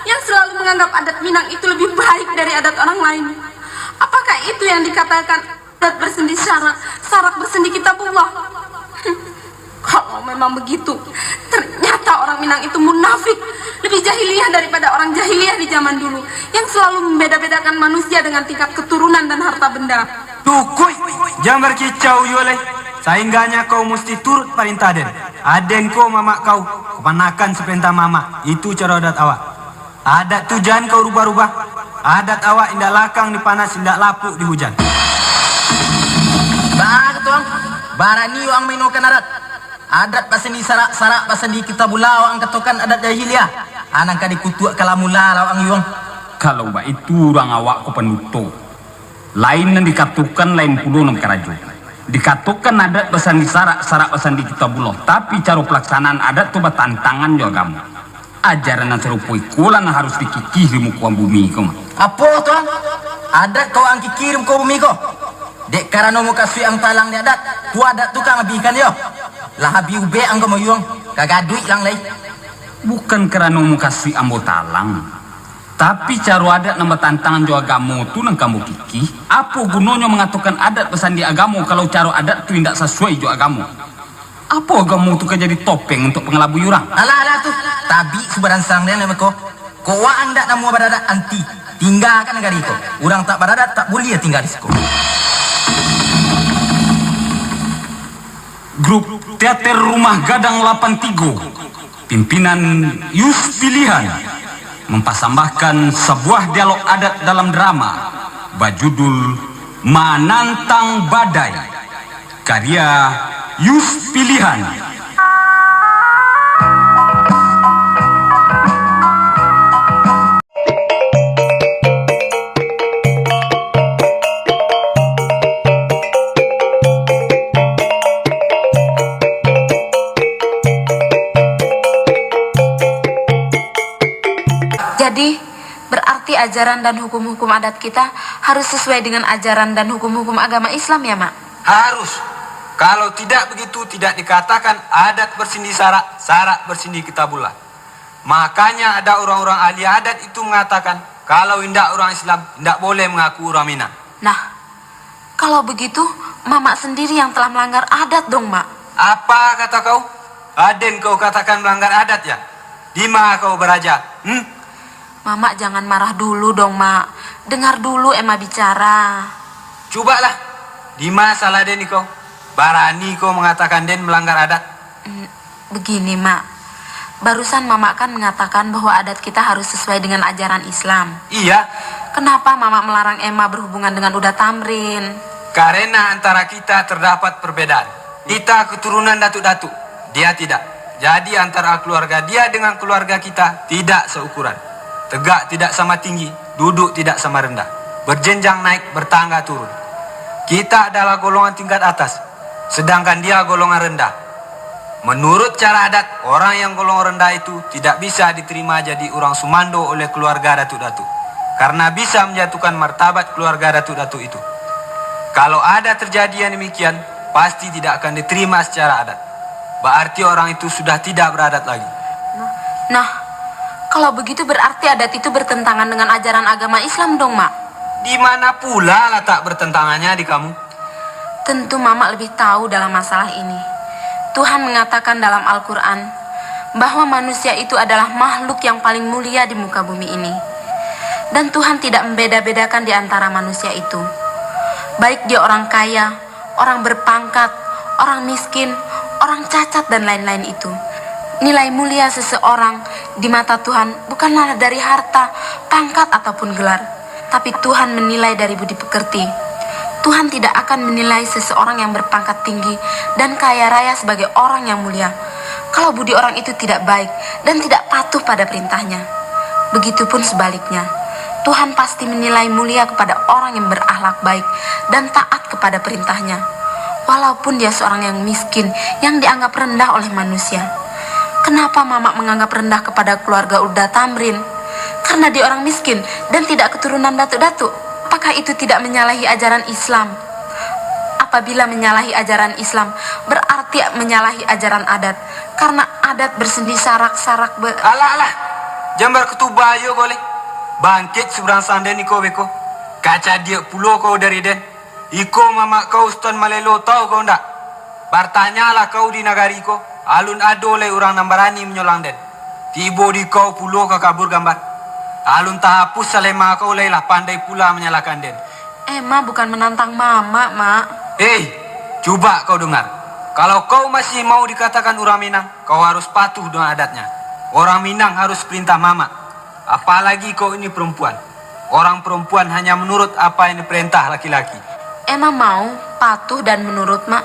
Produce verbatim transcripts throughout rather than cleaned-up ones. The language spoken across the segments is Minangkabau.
yang selalu menganggap adat Minang itu lebih baik dari adat orang lain. Apakah itu yang dikatakan adat bersendi syarak, syarak bersendi kitabullah? Kalau memang begitu, ternyata orang Minang itu munafik, lebih jahiliyah daripada orang jahiliyah di zaman dulu, yang selalu membeda-bedakan manusia dengan tingkat keturunan dan harta benda. Cukuik! Jan bakicau juo lai. Saingganyo kau musti turut parintah den. Aden ko mamak kau, kapanakan sapantah mamak. Itu caro adat awak. Adat tu jan kau rubah-rubah. Adat awak indak lakang di panas, indak lapuak di hujan. Baa katuang, barani waang mainokan adat. Adat basandi sarak, sarak basandi kitabullah waang katokan adat jahiliah. Anang ka dikutuak kalamullah lah waang yuang. Kalau baitu urang awak ko panduto. Lain nan dikatokan, lain pulo nan bakarajo. Dikatokan adat basandi sarak, sarak basandi kitabullah, tapi caro palaksanaan adat tu batantangan jo agamo. Ajaran nan sarupo iko lah nan harus dikikih di muko bumi ko mah. Apo tu ang? Adat ko ang kikih di muko bumi ko? Dek karano mukasuik ang talang di adat, tu adat tu ka ang abihkan yo. Lah abih ubek ang ko mayuang, ka gaduik lang lai. Bukan karano mukasuik ambo talang. Tapi caro adat nan batantangan jo agamo tu nan ka ambo kikih. Apo gunonyo mangatokan adat basandi agamo, kalau caro adat tu indak sasuai jo agamo? Apo agamo tu ka jadi topeng untuak pangalabui urang? Alah, alah tu, tabik sumbarang sangdian lai mako. Kok waang ndak namuah baradat anti, tinggakan nagari ko. Urang tak baradat tak buliah tingga di siko. Grup Teater Rumah Gadang lapan tigo, pimpinan Yus Pilihan, mampasambahkan sabuah dialog adat dalam drama bajudul Manantang Badai, karya Yus Pilihan. Jadi, berarti ajaran dan hukum-hukum adat kita harus sesuai dengan ajaran dan hukum-hukum agama Islam, ya, Mak? Harus. Kalau tidak begitu, tidak dikatakan adat bersindi sarak, sarak bersindi kitabullah. Makanya ada orang-orang ahli adat itu mengatakan, kalau indak orang Islam, indak boleh mengaku orang Minang. Nah, kalau begitu, Mamak sendiri yang telah melanggar adat dong, Mak. Apa kata kau? Aden kau katakan melanggar adat, ya? Di ma kau baraja? Hmm? Mamak jangan marah dulu dong, Mak. Dengar dulu Ema bicara. Cubalah, di ma salah den iko? Barani kau mangatakan den malanggar adat? Mm, begini, Mak. Barusan Mamak kan mangatakan bahwa adat kita harus sesuai dengan ajaran Islam. Iya. Kenapa Mamak melarang Ema berhubungan dengan Uda Tamrin? Karena antara kita terdapat perbedaan. Kita keturunan datuk-datuk, dia tidak. Jadi, antara keluarga dia dengan keluarga kita tidak seukuran. Tegak tidak sama tinggi, duduk tidak sama rendah. Berjenjang naik, bertangga turun. Kita adalah golongan tingkat atas, sedangkan dia golongan rendah. Menurut cara adat, orang yang golongan rendah itu tidak bisa diterima jadi urang sumando oleh keluarga datuk-datuk, karena bisa menjatuhkan martabat keluarga datuk-datuk itu. Kalau ada terjadi yang demikian, pasti tidak akan diterima secara adat. Berarti orang itu sudah tidak beradat lagi. Nah, kalau begitu berarti adat itu bertentangan dengan ajaran agama Islam dong, Mak. Di mana pula latak bertentangannya di kamu? Tentu Mamak lebih tahu dalam masalah ini. Tuhan mengatakan dalam Al-Quran bahwa manusia itu adalah makhluk yang paling mulia di muka bumi ini. Dan Tuhan tidak membeda-bedakan di antara manusia itu. Baik dia orang kaya, orang berpangkat, orang miskin, orang cacat, dan lain-lain itu. Nilai mulia seseorang di mata Tuhan bukanlah dari harta, pangkat, ataupun gelar, tapi Tuhan menilai dari budi pekerti. Tuhan tidak akan menilai seseorang yang berpangkat tinggi dan kaya raya sebagai orang yang mulia, kalau budi orang itu tidak baik dan tidak patuh pada perintahnya. Begitupun sebaliknya, Tuhan pasti menilai mulia kepada orang yang berakhlak baik dan taat kepada perintahnya, walaupun dia seorang yang miskin, yang dianggap rendah oleh manusia. Kenapa Mamak menganggap rendah kepada keluarga Uda Tamrin? Karena dia orang miskin dan tidak keturunan datuk-datuk. Apakah itu tidak menyalahi ajaran Islam? Apabila menyalahi ajaran Islam, berarti menyalahi ajaran adat. Karena adat bersendi sarak-sarak be- Alah, alah. Jan bakutuba ayo ko lai. Bangkik subarang sanden iko beko. Ka cadiak pulo kau dari den. Iko mamak kau Sutan Malelo, tau kau ndak? Bartanyalah kau di nagari ko, alun ado lai urang nan barani manyolang den. Tibo di kau pulo ka kabur gambar. Alun tahapuih salema kau lai lah pandai pula manyalahkan den. Ema bukan menantang mamak, Mak. Hei, cuba kau dengar. Kalau kau masih mau dikatakan urang Minang, kau harus patuh dengan adatnya. Orang Minang harus perintah mamak. Apalagi kau ini perempuan. Orang perempuan hanya menurut apa yang diperintah laki-laki. Ema mau patuh dan menurut, Mak.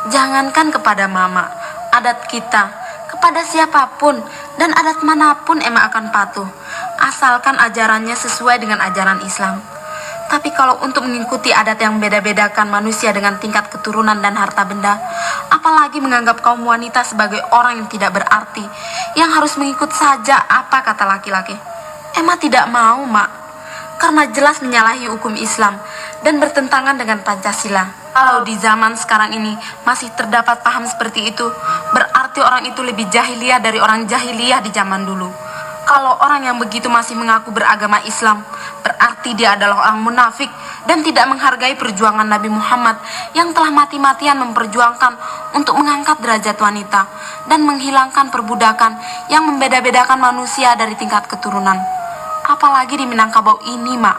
Jangankan kepada mamak, adat kita, kepada siapapun dan adat manapun Ema akan patuh, asalkan ajarannya sesuai dengan ajaran Islam. Tapi kalau untuk mengikuti adat yang membeda-bedakan manusia dengan tingkat keturunan dan harta benda, apalagi menganggap kaum wanita sebagai orang yang tidak berarti, yang harus mengikut saja apa kata laki-laki, Ema tidak mau, Mak. Karena jelas menyalahi hukum Islam dan bertentangan dengan Pancasila. Kalau di zaman sekarang ini masih terdapat paham seperti itu, berarti orang itu lebih jahiliyah dari orang jahiliyah di zaman dulu. Kalau orang yang begitu masih mengaku beragama Islam, berarti dia adalah orang munafik dan tidak menghargai perjuangan Nabi Muhammad yang telah mati-matian memperjuangkan untuk mengangkat derajat wanita dan menghilangkan perbudakan yang membeda-bedakan manusia dari tingkat keturunan. Apalagi di Minangkabau ini, Mak.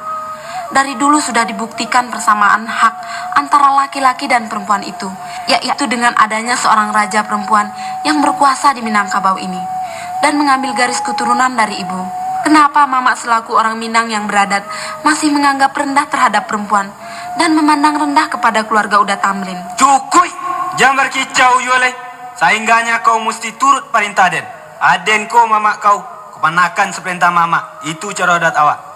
Dari dulu sudah dibuktikan persamaan hak antara laki-laki dan perempuan itu, yaitu dengan adanya seorang raja perempuan yang berkuasa di Minangkabau ini dan mengambil garis keturunan dari ibu. Kenapa mamak selaku orang Minang yang beradat masih menganggap rendah terhadap perempuan dan memandang rendah kepada keluarga Uda Tamrin? Cukuik! Jan bakicau juo lai. Saingganyo kau musti turut parentah den. Aden ko mamak kau, kapanakan saparentah mamak. Itu caro adat awak.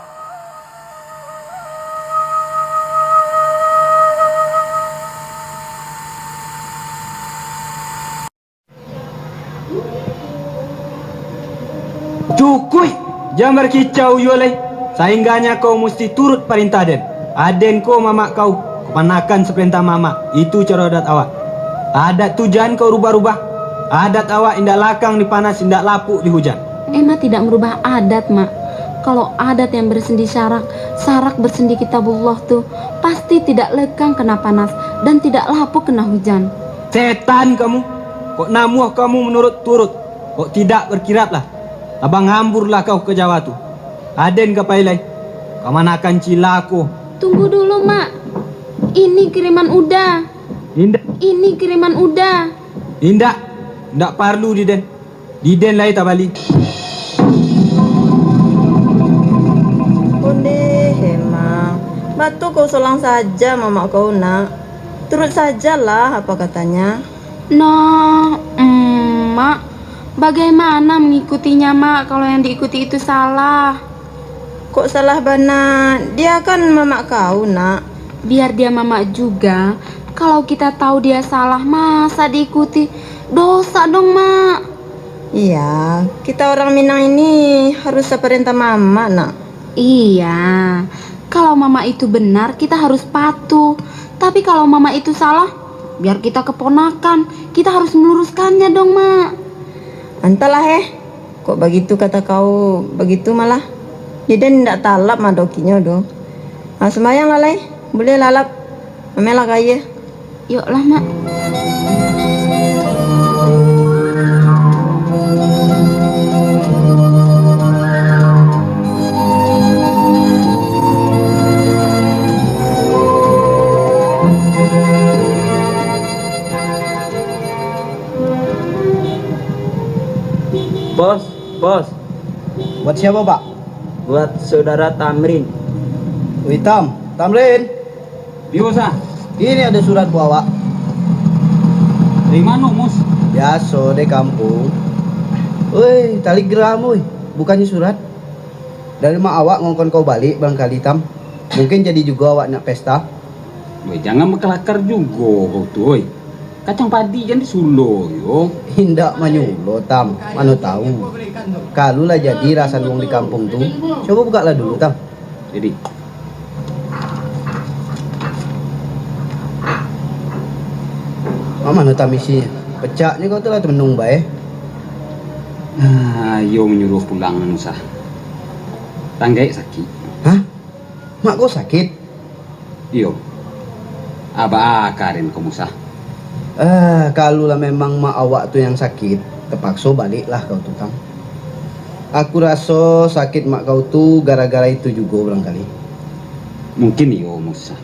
Cukuik! Jan bakicau juo lai. Saingganyo kau musti turut parentah den. Aden ko mamak kau, kapanakan saparentah mamak. Itu caro adat awak. Adat tu jan kau rubah-rubah. Adat awak indak lakang di panas, indak lapuak di hujan. Ema tidak merubah adat, Mak. Kalau adat yang bersendi syarak, syarak bersendi kitabullah tu, pasti tidak lekang kena panas dan tidak lapuak kena hujan. Setan kamu! Kok namuah kamu manurut-turut, kok tidak bakiraplah. Tabang hamburlah kau ka Jawa tu. Aden ka pai lai. Kamanakan cilako. Tunggu dulu, Mak. Ini kiriman Uda. Indak. Ini kiriman Uda. Indak. Indak parlu di den. Di den lai tabali. Ondeh, emang. Batua kau solang saja mamak kau, nak. Turut sajalah apa katanya. Nah, mm, Mak, bagaimana mengikutinya, Mak, kalau yang diikuti itu salah? Kok salah bana? Dia kan mamak kau, nak. Biar dia mamak juga, kalau kita tahu dia salah, masa diikuti? Dosa dong, Mak. Iya, kita orang Minang ini harus saparentah mamak, nak. Iya, kalau mamak itu benar, kita harus patuh. Tapi kalau mamak itu salah, biar kita keponakan, kita harus meluruskannya dong, Mak. Antahlah, eh. Kok bagitu kata kau, bagitu malah. Jadi indak talap madokinyo doh. Ah, sumbayang lah lai, buliah lalap. Mamelah ka aia. Yoklah, Mak. Bos, bos. Buat siapa, Pak? Buat saudara Tamrin. Wih, Tam. Tamrin. Iyo, Sa. Ini ada surat buat awak. Dari mano, Mus? Biaso, dari kampung. Woi, telegram, woi. Bukannya surat. Dari mak awak ngongkon kau balik barangkali, Tam. Mungkin jadi jugo awak nak pesta. Woi, jangan bakalakar jugo kau tu, woi. Kacang padi jan disulo, yo. Indak manyulo, Tam. Mano tahu. Kalu lah jadi rasan wong di kampung tu. Coba bukaklah dulu, Tam. Jadi. Mak mano, Tam, isinyo? Pecaknyo kau tu lah temenung bae. Ah, iyo manyuruah pulang, Sa. Rang gaek sakik. Hah? Mak ko sakik? Iyo. Aba aka den ko Musa. Ah, kalau lah memang mak awak tu yang sakik, tapakso baliklah kau tu, Tam. Aku raso sakik mak kau tu gara-gara itu jugo barangkali. Mungkin iyo, Musa.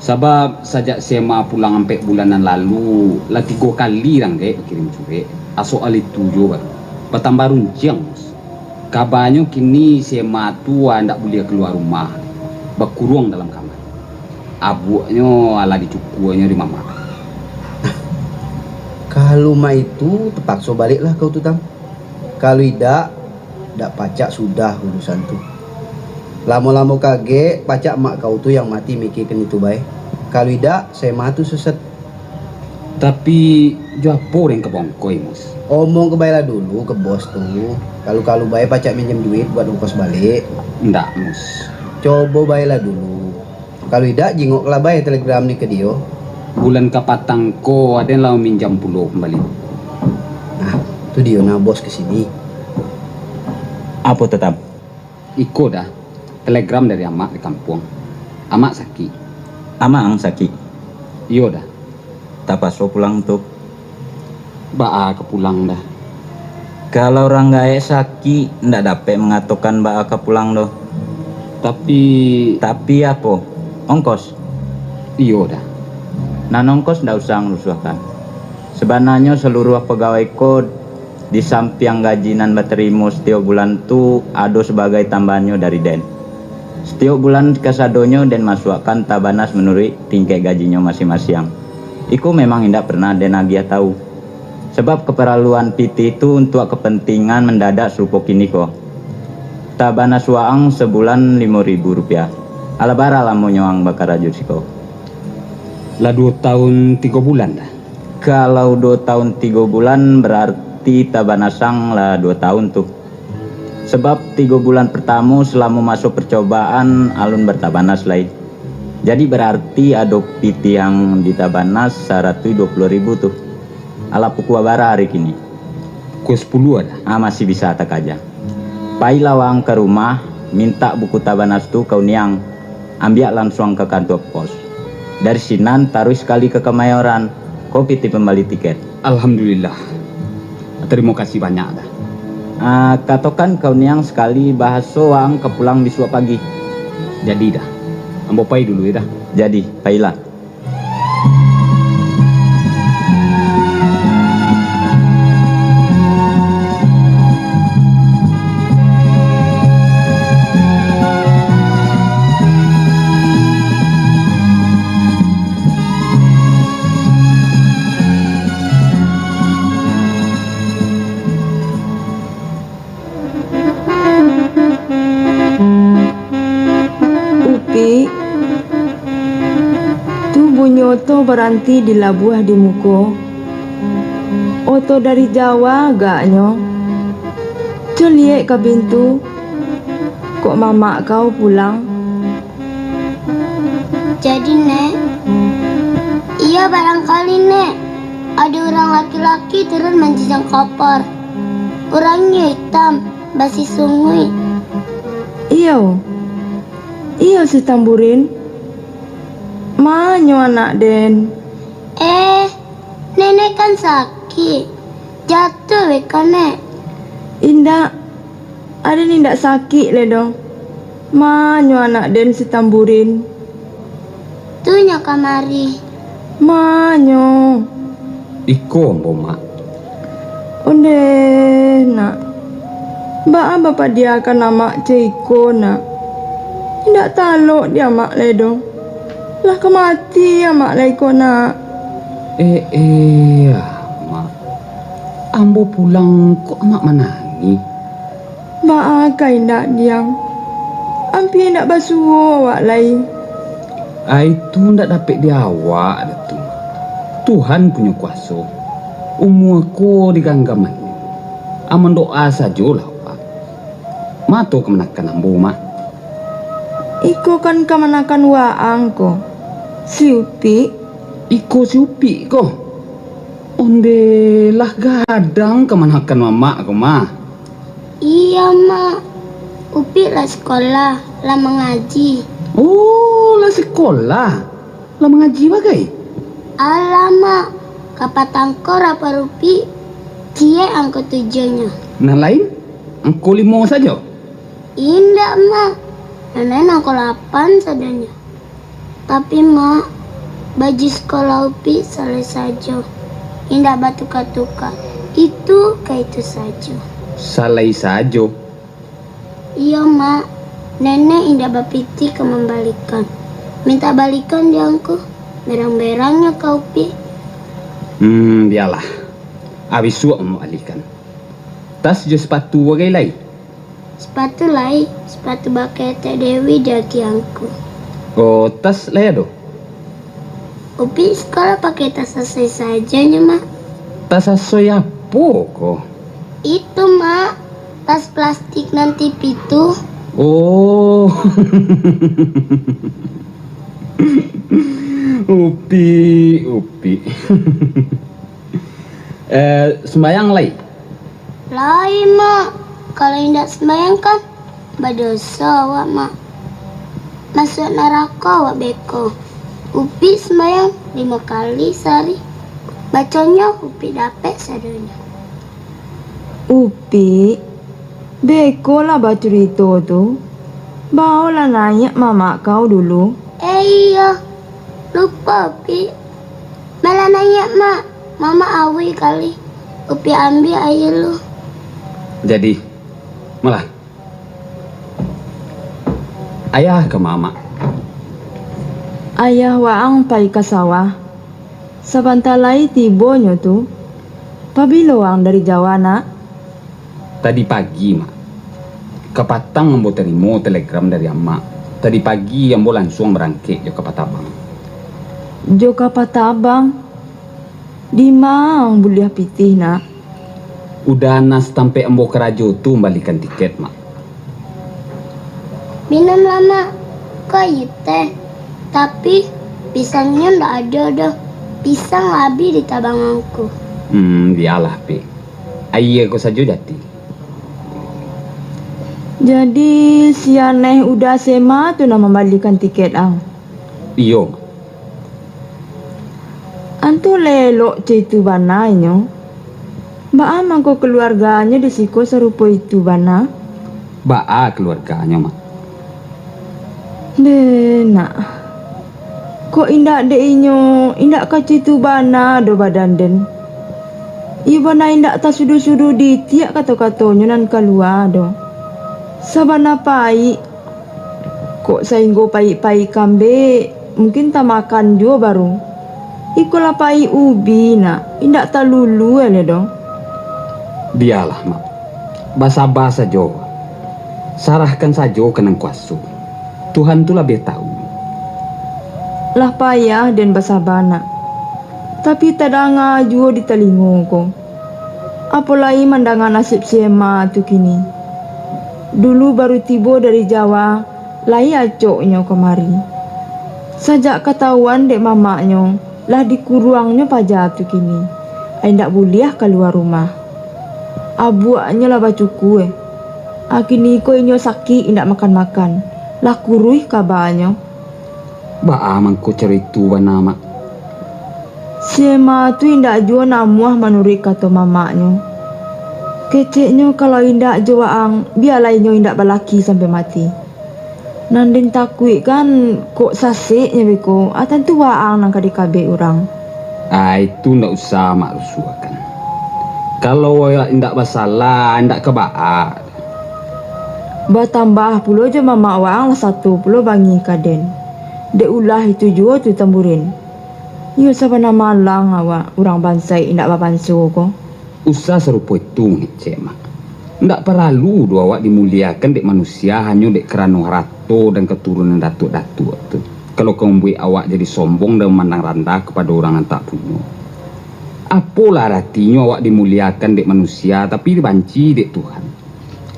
Sabab sajak si Ema pulang ampek bulan nan lalu, lah tigo kali rang gaek bakirim curek. Asoal itu juo baru batambah runciang, Mus. Kabanyo kini si Ema tu andak buliah kalua rumah, bakuruang dalam kamar. Abuaknyo alah dicukuanyo di mamak. Kalau mak itu, tapakso baliklah kau tu, Tam. Kalau idak, dak pacak sudah urusan tu. Lamo-lamo kagek, pacak mak kau tu yang mati mikiakan itu bae. Kalau idak, si Ema tu sesat. Tapi, jo apo den ka bongkoi, Mus? Omong ka baelah dulu ka bos tu. Kalu-kalu bae pacak minjam duit buat ongkos baliak. Ndak, Mus. Cobo baelah dulu. Kalu idak, jingoklah bae telegram ni ka dio. Bulan kapatang ko, aden lah maminjam pulo kumbali. Nah, tu dio nah bos ka sini. Apo tu, Tam? Iko dah, telegram dari amak di kampuang. Amak sakik. Amak ang sakik? Iyo dah. Tapaso pulang tu. Baa ka pulang dah? Kalau rang gaek sakik, ndak dapek mangatokan baa ka pulang doh. Tapi... Tapi apo? Ongkos? Iyo dah. Nan ongkos ndak usah ang rusuahkan. Sabananyo saluruah pagawai ko, di sampiang gaji nan batarimo satiok bulan tu, ado sabagai tambahannyo dari den. Satiok bulan kasadonyo den masuakkan tabanas manuruik tingkek gajinyo masiang-masiang. Iko memang indak pernah den agiah tawu. Sabab kaparaluan pitih tu untuak kapantingan mandadak sarupo kiniko. Tabanas waang sabulan limo ribu rupiah. Alah bara lamonyo ang bakarajo siko? Lah duo taun tigo bulan dah. Kalau duo taun tigo bulan, bararti tabanas ang lah duo taun tu. Sabab tigo bulan partamo salamo maso parcobaan alun batabanas lai. Jadi bararti ado pitih ang ditabanas saratuih duo puluah ribu tu. Alah pukua bara ari kini? Pukua sapuluah dah. Ah, masih bisa takaja. Pailah waang ka rumah, mintak buku tabanas tu ka uni ang. Ambiak lansuang ka kantua pos. Dari sinan taruih sakali ka Kamayoran, ko pitih pambali tiket. Alhamdulillah. Tarimo kasih banyak dah. Ah, katokan ka uni ang sakali bahaso waang ka pulang bisuak pagi. Jadi dah. Ambo pai dulu yo dah. Jadi, pailah. Upik, tu bunyi oto baranti di labuah di muko. Oto dari Jawa agaknyo. Coliak ka pintu, kok mamak kau pulang. Jadi, Nek? Iyo, barangkali, Nek. Ado urang laki-laki turun manjijang kopor. Urangnyo itam, basisunguik. Iyo. Iyo, si Tamburin. Manyo anak den? Eh, Nenek kan sakik. Jatuah beko, Nek. Indak. Aden indak sakik lai doh. Manyo anak den si Tamburin? Tu nyo kamari. Manyo? Iko ambo, Mak. Ondeh, Nak. Baa bapadiakan amak cako iko, Nak? Indak talok di amak lai doh. Lah ka mati amak lai ko, Nak. Eh, eh, Mak. Ambo pulang, kok Amak manangih? Baa ka indak diang? Ampia indak basuo awak lai. Ai, tu ndak dapek di awak, Datu. Tuhan punyo kuaso. Umua ko di ganggamannyo. Amuah doa sajolah awak. Ma to kamanakan ambo, Mak? Iko kan kamanakan waang ko, si Upik. Iko si Upik ko? Ondeh lah gadang kamanakan mamak ko mah. Iyo, Mak. Upik lah sikolah, lah mangaji. Oh, lah sikolah, lah mangaji bagai? Alah, Mak, kapatang ko rapor Upik, ciek angko tujuahnyo. Nan lain, angko limo sajo? Indak, Mak, nan lain angko lapan sadonyo. Tapi, Mak, baju sikolah Upik salai sajo, indak batuka-tuka, itu ka itu sajo. Salai sajo? Iyo, Mak, nenek indak bapitih ka mambalikan. Mintak balikan di angku, berang-berangnyo ka Upik. Hmm, bialah. Abisuak Mak balikan. Tas jo sapatu bagai lai? Sapatu lai, sapatu baketek Dewi di ati angku. Oh, tas lai ado? Upik sikolah pakai tas asoi sajo nyo, Mak. Tas asoi apo ko? Itu, Mak, tas plastik nan tipi tu. Oh. Upik, Upik. Eh, sumbayang lai? Lai, Mak. Kalau indak sumbayang kan, badoso awak, Mak. Masuak narako awak beko. Upik sumbayang limo kali sahari. Baconyo Upik dapek sadonyo. Upik, beko lah bacurito tu. Baolah naiak mamak kau dulu. Eh, iyo. Lupo, Upik. Malah naiak, Mak. Mamak auih kali. Upik ambiak aia lu. Jadi, malah. Ayah ka mamak? Ayah waang pai ka sawah. Sabanta lai tibonyo tu. Pabilo waang dari Jawa, Nak? Tadi pagi, Mak. Kapatang ambo tarimo telegram dari Amak. Tadi pagi ambo lansuang barangkek jo Kapatabang. Jo Kapatabang? Dima ang buliah pitih, Nak? Udah nas tampek ambo karajo tu mambalikan tiket, Mak. Minum lah, Mak. Ko aia teh. Tapi, pisangnyo ndak ado doh. Pisang lah abih di tabang angku. Hmm, bialah, Pik. Aia ko sajo jati. Jadi, si Aneh Uda S M A tu nan mambalikan tiket ang? Iyo, Mak. Antu lah elok caitu bana inyo. Baa mangko kaluarganyo di siko sarupo itu bana? Baa kaluarganyo, Mak? Deh, Nak. Kok indak dek inyo, indak ka caitu bana doh badan den. Iyo bana indak tasuduh-suduh ditiak kato-katonyo nan kalua doh. Sabana paik. Kok sainggo paik-paik kambek, mungkin tamakan juo baru. Iko lah paik ubi, Nak, indak talulua lai doh. Bialah, Mak. Basaba sajo. Sarahkan sajo ka Nan Kuaso. Tuhan tu labiah tahu. Lah payah den basaba, Nak. Tapi tadanga juo di talingo ko. Apo lai mandanga nasib si Ema tu kini. Dulu baru tibo dari Jawa, lai acoknyo kamari. Sajak katahuan dek mamaknyo, lah dikuruangnyo paja tu kini. Ai indak buliah kalua rumah. Abuaknyo lah bacuku, eh. A kini ko inyo sakik indak makan-makan. Lah kuruih kabanyo. Baa mangko carito bana, Mak? Si Ema tu indak juo namuah manuruik kato mamaknyo. Keceknyo kalau indak jo waang, bialah inyo indak balaki sampai mati. Nan den takuikkan, kok saseknyo beko, a tantu waang nan ka dikabek urang. Ah, itu ndak usah Mak rusuahkan. Kalau awak indak basalah, indak ka baa. Batambah pulo jo mamak waang lah sato pulo bangih ka den. Dek ulah itu juo tu tamburin. Iyo sabana malang awak, urang bansaik indak babanso ko. Usah sarupo itu ngecek, Mak. Ndak paralu doh awak dimuliakan dek manusia hanyo dek karano harato dan katurunan datuak-datuak tu. Kalau ka mambuek awak jadi sombong dan mamandang randah kapado urang nan tak punyo. Apolah aratinyo awak dimuliakan dek manusia, tapi dibanci dek Tuhan?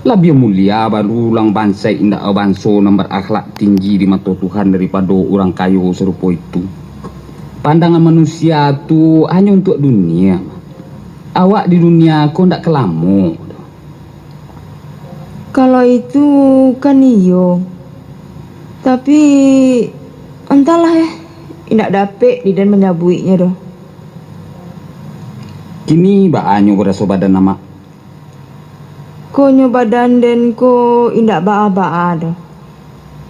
Labiah mulia baru urang bansaik indak babanso nan barakhlak tinggi di mato Tuhan daripado urang kayo sarupo itu. Pandangan manusia tu hanyo untuak dunia. Awak di dunia ko ndak ka lamo doh. Kalau Itu kan iyo. Tapi, antahlah eh, indak dapek di den manyabuiknyo doh. Kini baa nyo raso badan Amak? Konyo badan den ko indak baa-baa doh.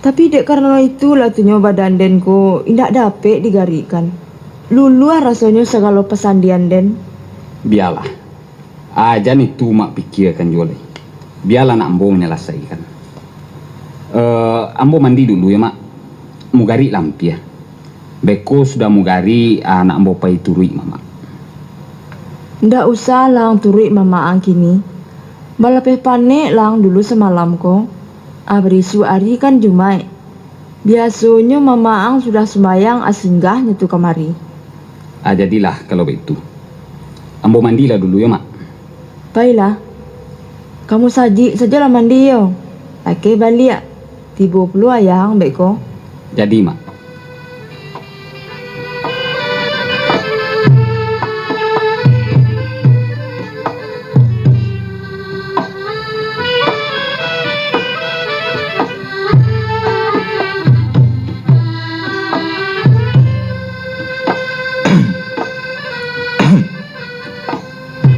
Tapi dek karano itulah tu nyo badan den ko indak dapek digarikkan. Luluah rasonyo sagalo pasandian den. Bialah. Ah, jan itu Mak pikiakan juo lai. Bialah nak ambo manyalasaikan. Eh, ambo mandi dulu yo, Mak. Mugarik lah ampia. Beko sudah mugarik, ah, nak ambo pai turuik Mamak. Ndak usah lang turuik Mamak ang kini. Balapeh panek lang dulu samalam ko. Ah, barisuak ari kan Jumaik. Biasonyo Mamak ang sudah sumbayang ah singgahnyo tu kamari. Ah, jadilah kalau baitu. Ambo mandilah dulu yo, Mak. Pailah. Kamu sajik sajolah mandi yo. Lakeh baliak. Tibo pulo ayah ang beko. Jadi, Mak.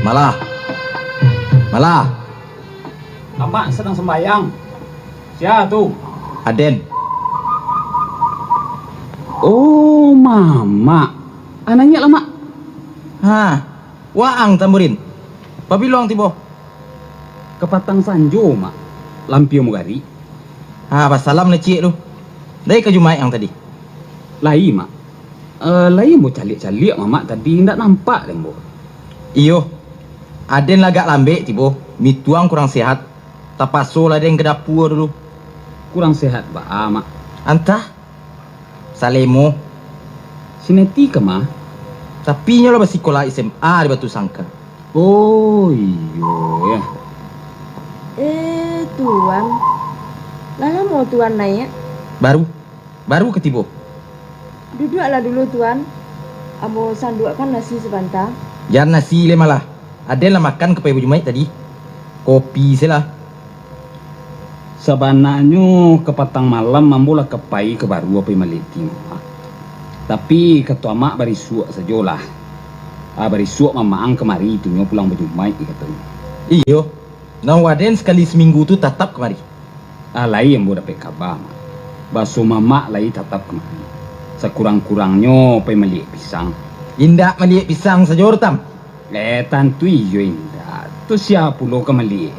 Malah. Malah. Amak sadang sumbayang. Sia tu? Aden. Oh, Mamak. Anaknyo lah, Mak. Ha, waang Tamburin. Pabilo ang tibo? Kapatang sanjo, Mak. Lampia mugarik. Ha, basalam lah ciek tu. Lai ka Jumaik ang tadi? Lai, Mak. Eh, lai ambo caliak-caliak Mamak tadi, indak nampak dek ambo. Iyo. Aden lah agak lambek tibo. Mituang kurang sehat. Tapasolah den ka dapua dulu. Kurang sehat baa, Mak? Antah. Salemo. Si Neti ka ma? Tapi inyo lah basikolah S M A di Batu Sangka. Oh, iyo, yo. Eh, Tuan. Lah lamo Tuan naiak? Baru. Baru ka tibo. Duduaklah dulu, Tuan. Ambo sanduakkan nasi sabanta. Jan nasi lai malah. Aden lah makan ka pai Bajumaik tadi. Kopi se lah. Sabananyo, kapatang malam ambo lah ka pai ka Baru Apai Maleti, Mak. Tapi, kato Amak barisuak sajolah. Ah, barisuak Mamak ang kamari tu nyo pulang Bajumaik, katonyo. Iyo. Nan waden sakali saminggu tu tatap kamari. Ah, lai ambo dapek kaba, Mak. Baso Mamak lai tatap kamari. Sakurang-kurangnyo pai maliek pisang. Indak maliek pisang sajo, Tam. Eh, tantu iyo indak. Tu sia pulo ka maliek,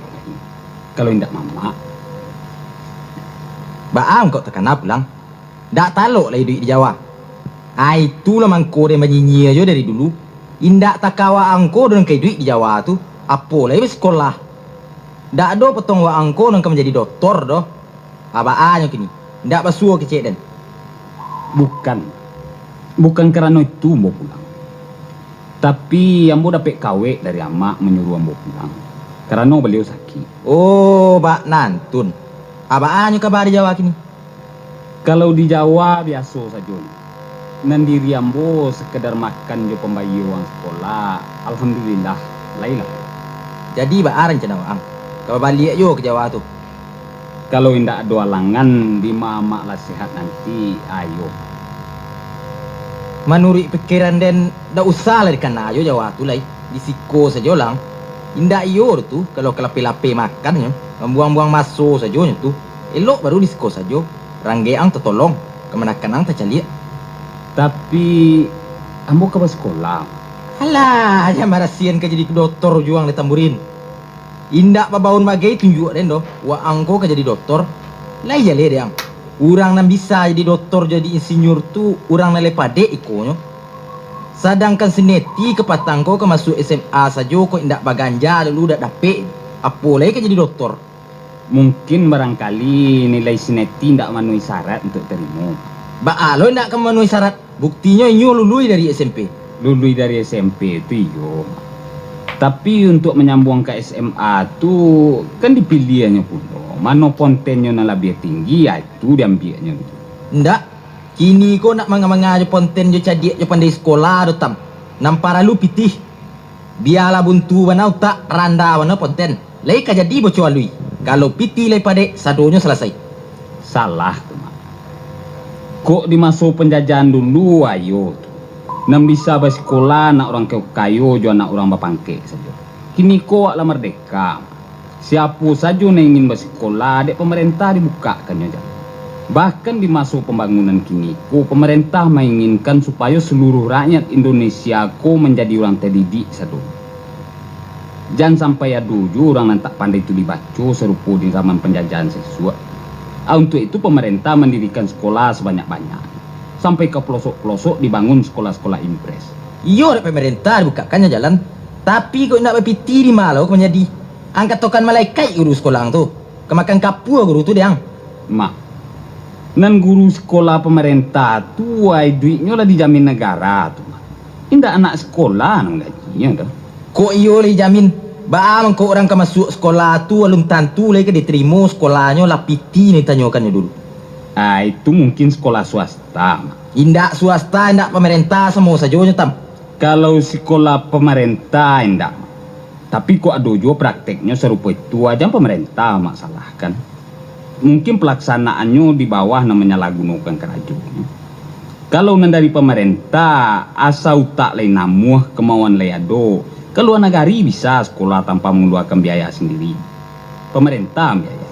kalau indak Mamak? Baa ang kok takana pulang? Ndak talok lai iduik di Jawa. Ai, itulah mangko den banyinyia jo dari dulu. Indak takawa ang ko nan ka iduik di Jawa tu, apo lai basikolah. Ndak ado potong waang ko nan ka manjadi dotor doh. Abaanyo kini, indak basuo kecek den. Bukan. Bukan karano itu ambo pulang. Tapi, ambo dapek kawek dari Amak manyuruah ambo pulang. Karano baliau sakik. Oh, bak nantun. Abaanyo kaba di Jawa kini? Kalau di Jawa, biaso sajo. Nan diri ambo sakadar makan jo pambayia uang sikolah, alhamdulillah, lai lah. Jadi, baa rancana waang? Ka babaliak juo ka Jawa tu? Kalau indak ado alangan, di ma Amak lah sehat nanti, ayo. Manuruik pikiran den, ndak usah lah dikana jo Jawa tu lai. Di siko sajo lang. Indak iyo tu, kalau ka lapeh-lapeh makannyo, mambuang-buang maso sajo nyo tu. Elok baru di siko sajo. Ranggek ang tatolong, kamanakan ang tacaliak. Tapi, ambo ka basikola. Alah, jan marasian ka jadi dotor juo ang dek Tamburin. Indak babaun bagai tunjuak den doh, waang ko ka jadi dotor. Lai jaleh dek ang. Urang nan bisa jadi dotor, jadi insinyur tu, urang nan lai padek ikonyo. Sadangkan si Neti kapatang ko ka masuak S M A sajo, kok indak baganja dulu dak dapek, apo lai ka jadi dotor. Mungkin barangkali nilai si Neti indak manuhi syarat untuak tarimo. Baa lo indak ka manuhi syarat? Buktinyo inyo lului dari S M P. Lului dari S M P tu iyo. Tapi untuak manyambuang ka S M A tu, kan dipiliahnyo pulo. Mano pontennyo nan labiah tinggi, ah, itu diambiaknyo gitu. Ndak. Kini ko nak manga-manga jo ponten jo cadiak jo pandai sikola do, Tam. Nan paralu pitih. Bialah buntu bana utak, randa bana ponten. Lai ka jadi boco alui. Kalau pitih lai padek, sadonyo salasai. Salah tu, Mak. Kok di maso panjajahan dulu, ayo tu, nan bisa basikola anak urang kayo-kayo jo anak urang bapangkek sajo. Kini ko awak lah mardeka, Mak. Siapo sajo nan ingin basikola, dek pamarentah dibukakkannyo jalan. Bahkan di maso pambangunan kini ko, pamarentah mainginkan supayo saluruah rakyat Indonesia ko manjadi urang tadidik sadonyo. Jan sampai ado juo urang nan tak pandai tuli baco sarupo di zaman panjajahan sasuak. Ah, untuak itu pamarentah mandirikan sikola sabanyak-banyak, sampai ka palosok-palosok dibangun sikola-sikola impres. Iyo, dek pamarentah dibukakkannyo jalan, tapi kok indak bapitih, di ma lo ka manjadi? Ang katokan malaikaik guru sikola ang tu, ka makan kapua guru tu dek ang. Mak, nan guru sikola pamarentah tu, ai, duitnyo lah dijamin nagara tu, Mak. Indak anak sikola nan gajinyo tu. Kok iyo lah dijamin? Baa mangko urang ka masuak sikola tu, alun tantu lai ka ditarimo, sikolanyo lah pitih nan ditanyokannyo dulu. Ah, itu mungkin sikola swasta, Mak. Indak swasta, indak pamarentah, samo sajonyo, Tam. Kalau sikola pamarentah, indak, Mak. Tapi kok ado juo prakteknyo sarupo itu, ah, jan pamarentah Mak salahkan. Mungkin palaksanaannyo di bawah nan manyalahgunokan karajonyo. Kalau nan dari pamarentah, asa utak lai namuah, kamauan lai ado, ka lua nagari bisa sikola tanpa mangaluakan biaya sandiri. Pamarentah biaya.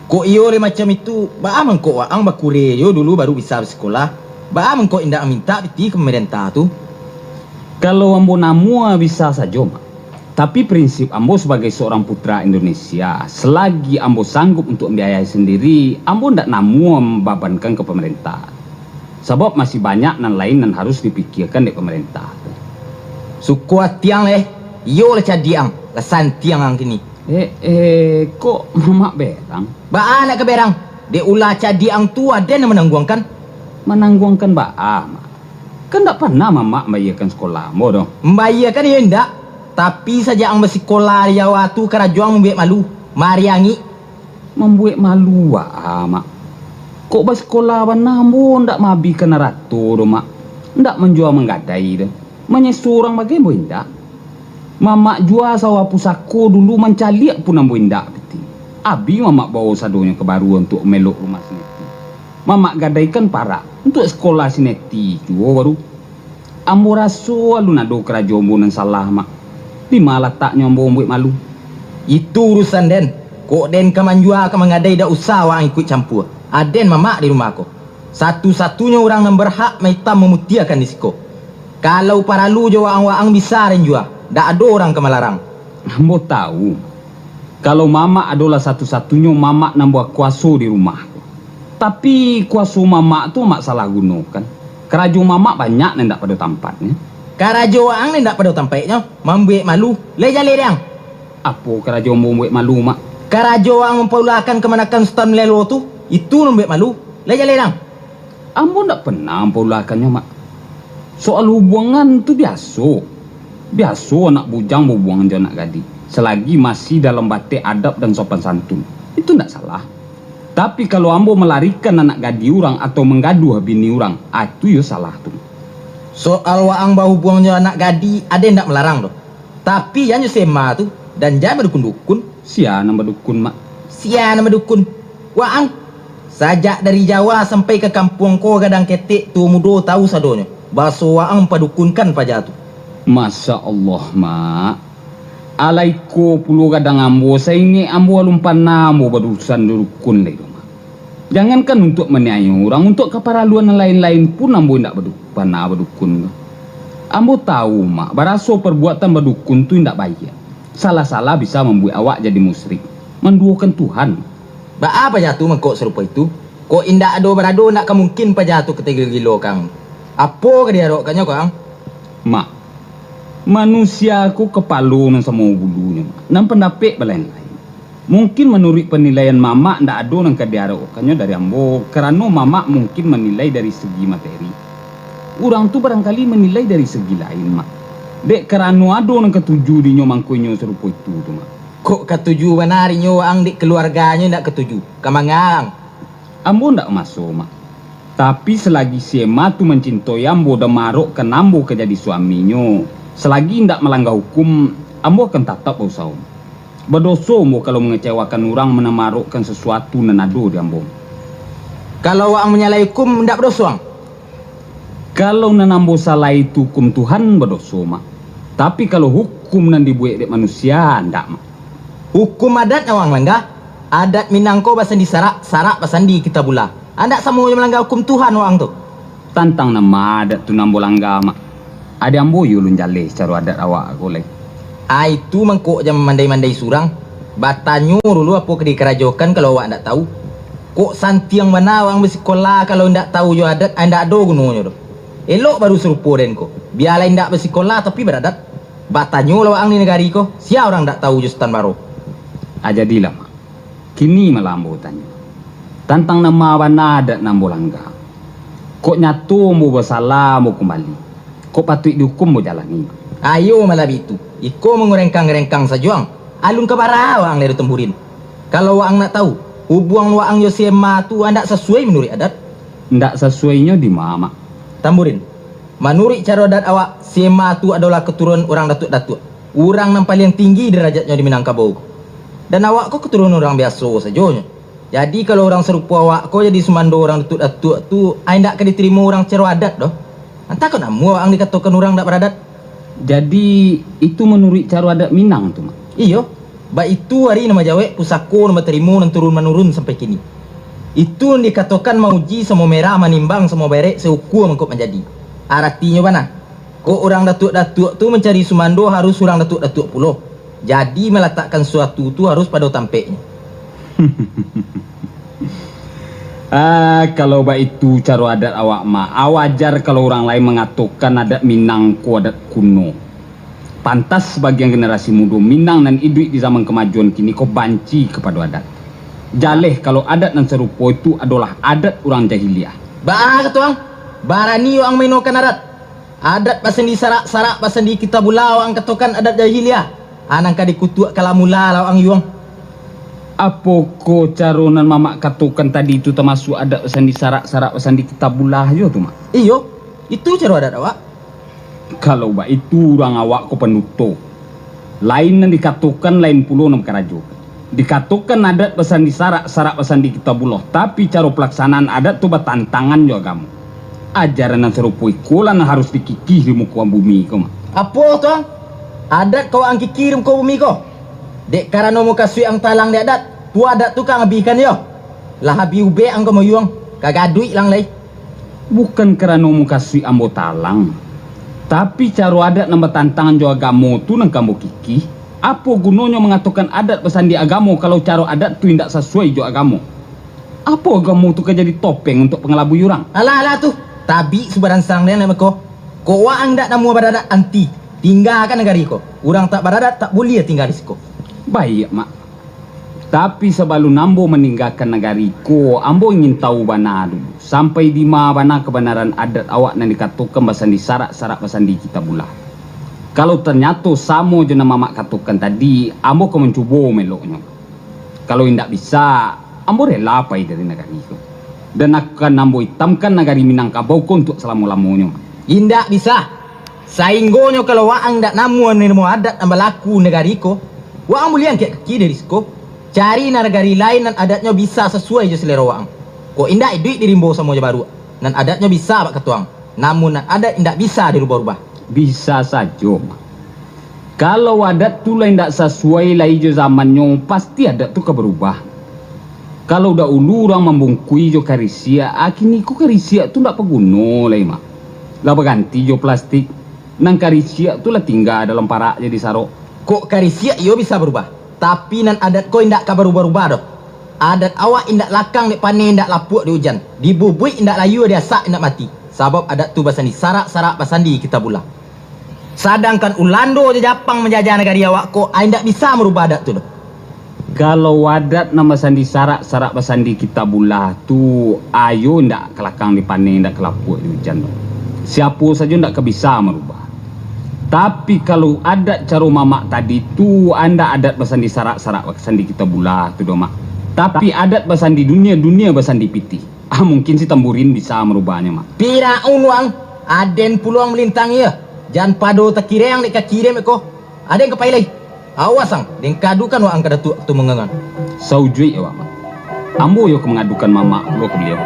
Kok iyo lai macam itu, baa mangko waang bakure jo dulu baru bisa basikola? Baa mangko indak mintak pitih ka pamarentah tu? Kalau ambo namuah bisa sajo, Mak. Tapi prinsip ambo sabagai saurang putra Indonesia, salagi ambo sanggup untuak mambiayai sandiri, ambo ndak namuah mambabankan ka pamarentah. Sabab masih banyak nan lain nan harus dipikiakan dek pamarentah tu. Suko ati ang leh, iyo lah cadiak ang, lah santiang ang kini. Eh, eh, kok mamak berang? Baa nak ka berang? Dek ulah cadiak ang tu aden nan manangguangkan. Manangguangkan baa, Mak? Kan ndak panah mamak mambayiakan sikola ambo doh. Mambayiakan iyo indak, tapi sajak ang basikola di Jawa tu karajo ang mambuek malu, mariangik. Mambuek malu baa, Mak? Kok basikola bana ambo ndak maabihkan arato doh, Mak. Ndak manjua manggadai doh. Manyeso urang bagai ambo indak. Mamak jua sawah pusako dulu, mancaliak pun ambo indak pitih. Abih mamak bawa sadonyo ka Barua untuak maelok rumah si Neti. Mamak gadaikan parak untuak sikola si Neti juo baru. Ambo raso alun ado karajo ambo nan salah, Mak. Di ma lataknyo ambo mambuek malu? Itu urusan den. Kok den ka manjua ka manggadai, dak usah waang ikuik campua. Aden mamak di rumah ko. Satu-satunyo urang nan barhak maitam mamutiahkan di siko. Kalau paralu jo waang-waang bisa den jua, dak ado urang ka malarang. Ambo tahu, kalau mamak adolah satu-satunyo mamak nan bakuaso di rumah ko. Tapi kuaso mamak tu mamak salah gunokan. Karajo mamak banyak nan indak pado tampatnyo. Karajo waang nan indak pado tampatnyo, mambuek malu. Lai jaleh dang. Apo karajo ambo mambuek malu, Mak? Karajo waang mampaulakan kamanakan Sutan Malelo tu, itu nan mambuek malu. Lai jaleh dang. Ambo ndak pernah mampaulakannyo, Mak. Soal hubungan tu biaso. Biaso anak bujang bahubuangan jo anak gadih, salagi masih dalam batek adab dan sopan santun. Itu ndak salah. Tapi, kalau ambo malarikan anak gadih urang atau manggaduah bini urang, ah, itu iyo salah tu. Soal waang bahubuang jo anak gadih, aden ndak malarang doh. Tapi, jan jo si Ema tu, dan jan badukun-dukun. Sia nan badukun, Mak? Sia nan badukun? Waang. Sajak dari Jawa sampai ka kampuang ko gadang ketek, tuo mudo tahu sadonyo, baso waang padukunkan paja tu. Masya Allah, Mak. Alai ko pulo gadang ambo, saingek ambo alun panah ambo badurusan jo dukun lai doh, Mak. Jangankan untuak maniayo urang, untuak kaparaluan nan lain-lain pun ambo indak badu-, panah badukun doh. Ambo tahu, Mak, baraso parbuatan badukun tu indak baiak. Salah-salah bisa mambuek awak jadi musyrik, manduokan Tuhan. Baa paja tu mangko sarupo itu? Kok indak ado barado, ndak ka mungkin paja tu ka tagilo-gilokan. Apo ka diarokannyo ko, ang? Mak, manusia ko kapalo nan samo bulunyo, Mak, nan pandapek balain-lain. Mungkin manuruik panilaian mamak ndak ado nan ka diarokannyo dari ambo, karano mamak mungkin manilai dari segi materi. Urang tu barangkali manilai dari segi lain, Mak. Dek karano ado nan katuju dinyo mangko inyo sarupo itu tu, Mak. Kok katuju bana dinyo waang, dek kaluarganyo indak katuju? Ka manga ang? Ambo ndak maso, Mak. Tapi, salagi si Ema tu mancintoi ambo dan maarokkan ambo ka jadi suaminyo, salagi indak malangga hukum, ambo akan tatap bausaho. Badoso ambo kalau mangecewakan urang, manamarokkan sasuatu nan ado di ambo. Kalau waang manyalahi hukum, indak badoso ang? Kalau nan ambo salahi tu hukum Tuhan, badoso, Mak. Tapi kalau hukum nan dibuek dek manusia, ndak, Mak. Hukum adat nan waang langga. Adat Minang ko basandi sarak, sarak basandi kitabullah. Andak samo jo malangga hukum Tuhan waang tu. Tantang nan ma adat tu nan ambo langga, Mak? Ade ambo iyo alun jaleh caro adat awak ko lai. Ai tu mangko jan mamandai-mandai surang. Batanyo dulu apo ka dikarajokan kalau awak ndak tahu. Kok santiang bana waang basikola kalau indak tahu jo adat, ai indak ado gunonyo doh. Elok baru sarupo den ko. Bialah indak basikola tapi baradat. Batanyolah waang di nagari ko, sia urang ndak tahu jo Sutan Baro? Ah, jadilah, Mak. Kini malah ambo tanyo. Tantang nan ma bana adat nan ambo langga. Kok nyato ambo basalah, ambo kumbali. Kok patuik dihukum, ambo jalani. Ayo malah bitu. Iko mangurengkang-rengkang sajo ang. Alun ka bara waang lai Tamburin. Kalau waang nak tahu, hubuangan waang jo si Emma tu andak sasuai manuruik adat. Ndak sasuainyo di ma, Mak? Tamburin, manuruik caro adat awak, si Emma tu adolah katurunan urang datuak-datuak, urang nan paliang tinggi darajatnyo di Minangkabau ko. Dan awak ko katurunan urang biaso sajonyo. Jadi, kalau urang sarupo awak ko jadi sumando urang datuak-datuak tu, ai indak ka ditarimo urang caro adat doh. Antah kok namuah waang dikatokan urang indak baradat. Jadi, itu manuruik caro adat Minang tu, Mak? Iyo, baitu ari nan bajawek, pusako nan batarimo, nan turun-manurun sampai kini. Itu nan dikatokan mauji samo merah, manimbang samo berek, saukua mangko manjadi. Aratinyo bana, kok urang datuak-datuak tu mancari sumando, harus urang datuak-datuak pulo. Jadi, malatakkan suatu tu harus pado tampeknyo. Ah, kalau baitu caro adat awak, Mak, a wajar kalau urang lain mangatokan adat Minang ko adat kuno. Pantas sabagian generasi mudo Minang nan iduik di zaman kamajuan kini ko banci kapado adat. Jaleh kalau adat nan sarupo itu adolah adat urang jahiliah. Baa kato ang? Barani waang mainokan adat? Adat basandi sarak, sarak basandi kitabullah waang katokan adat jahiliah. Ah, nan ka dikutuak kalamullah lah waang yuang. Apokoh caro nan mamak katokan tadi tu tamasuak adat basandi sarak, sarak basandi kitabullah jo tu, Mak? Iyo, itu caro adat awak. Kalau baitu, urang awak ko panduto. Lain nan dikatokan, lain pulo nan bakarajo. Dikatokan adat basandi sarak, sarak basandi kitabullah, tapi caro palaksanaan adat tu batantangan jo agamo. Ajaran nan sarupo iko lah nan harus dikikih di muko bumi ko, Mak. Apo tu ang? Adat ka waang kikih di muko bumi ko? Dek karano mukasuik ang talang di adat, tu adat tu ka ang abihkan yo. Lah abih ubek ang ko mayuang, ka gaduik lang lai. Bukan karano mukasuik ambo talang, tapi caro adat nan batantangan jo agamo tu nan ka ambo kikih. Apo gunonyo mangatokan adat basandi agamo, kalau caro adat tu indak sasuai jo agamo? Apo agamo tu ka jadi topeng untuak pangalabui urang? Alah, alah tu, tabik subaransang den, nak mako. Kok waang indak namuah baradat, anti, tinggakan nagari ko. Urang tak baradat tak buliah tingga di siko. Baiak, Mak. Tapi sabalun ambo maninggakan nagari ko, ambo ingin tahu bana dulu, sampai di ma bana kabanaran adat awak nan dikatokan basandi sarak, sarak basandi kitabullah. Kalau tanyato samo jo nan mamak katokan tadi, ambo ka mancubo maeloknyo. Kalau indak bisa, ambo rela pai dari nagari ko. Dan akan ambo itamkan nagari Minangkabau ko untuak salamo-lamonyo. Indak bisa! Sainggonyo kalau waang indak namuah manarimo adat nan balaku di nagari ko, waang buliah angkek kaki dari siko, cari nagari lain nan adatnyo bisa sasuai jo salero waang. Kok indak iduik di rimbo samo jo baruak, nan adatnyo bisa bak katuang, namun nan adat indak bisa dirubah-rubah. Bisa sajo, Mak. Kalau adat tu lah indak sasuai lai jo zamannyo, pasti adat tu ka barubah. Kalau dahulu urang mambungkui jo karisiak, ah, kini ko karisiak tu ndak paguno lai, Mak. Lah baganti jo plastik. Nan karisiak tu lah tingga dalam parak jadi sarok. Kok karisiak iyo bisa barubah, tapi nan adat ko indak ka barubah-rubah doh. Adat awak indak lakang dek paneh, indak lapuak dek ujan, dibubuik indak layua, diasak indak mati. Sabab adat tu basandi sarak, sarak basandi kitabullah. Sadangkan Ulando jo Japang manjajah nagari awak ko, ah, indak bisa marubah adat tu doh. Kalau adat nan basandi sarak, sarak basandi kitabullah tu, iyo indak ka lakang dek paneh, indak ka lapuak dek ujan doh. Siapo sajo indak ka bisa marubah. Tapi kalau adat caro mamak tadi tu, indak adat basandi sarak, sarak basandi kitabullah tu doh, Mak. Tapi adat basandi dunia, dunia basandi pitih. Ah, mungkin si Tamburin bisa marubahnyo, Mak. Piraun waang, aden pulo ang malintangi yo. Jan pado takireng dek kaki den ko. Aden ka pai lai. Awas ang, den kadukan wak ang ka Datuak Tumenggangan. Saujuik awak, Mak. Ambo yo ka mangadukan mamak pulo ka baliau.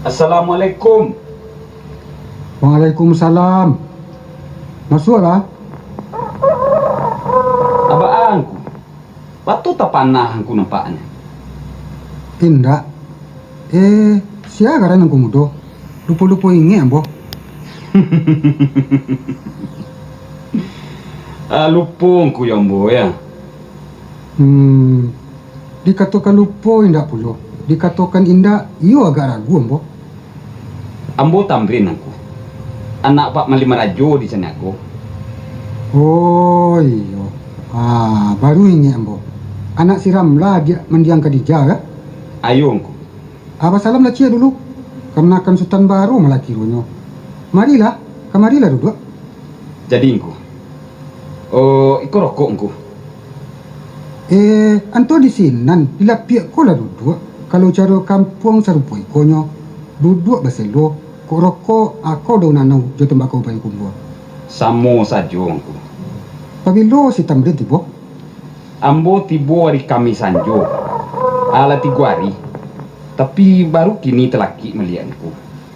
Assalamualaikum. Waalaikumsalam. Masuaklah. Abaa angku, batua tapanah angku nampaknyo. Indak. Eh, sia ngaran angku mudo? Lupo-lupo ingek ambo. Ah, lupo angku yo ambo, ya. Hmm, dikatokan lupo indak pulo, dikatokan indak, iyo agak ragu ambo. Ambo Tamrin angku, anak Pak Mali Marajo di Caniago. Oh, iyo. Ah, baru ingek ambo. Anak si Ramlah, adiak mandiang Khadijah, kah? Ayo angku. Ah, basalam lah ciek dulu. Kamanakan Sutan Baro malah kironyo. Marilah, kamarilah duduak. Jadi angku. Oh, iko rokok angku. Eh, anto di sinan, di lapiak ko lah duduak. Kalau caro kampuang sarupo ikonyo, duduak baselo, kok rokok, ako daun anau jo tambakau bayi kumbua. Samo sajo angku. Pabilo si Tamrin tibo? Ambo tibo ari Kamih sanjo. Alah tigo ari. Tapi baru kini talakik maliek angku.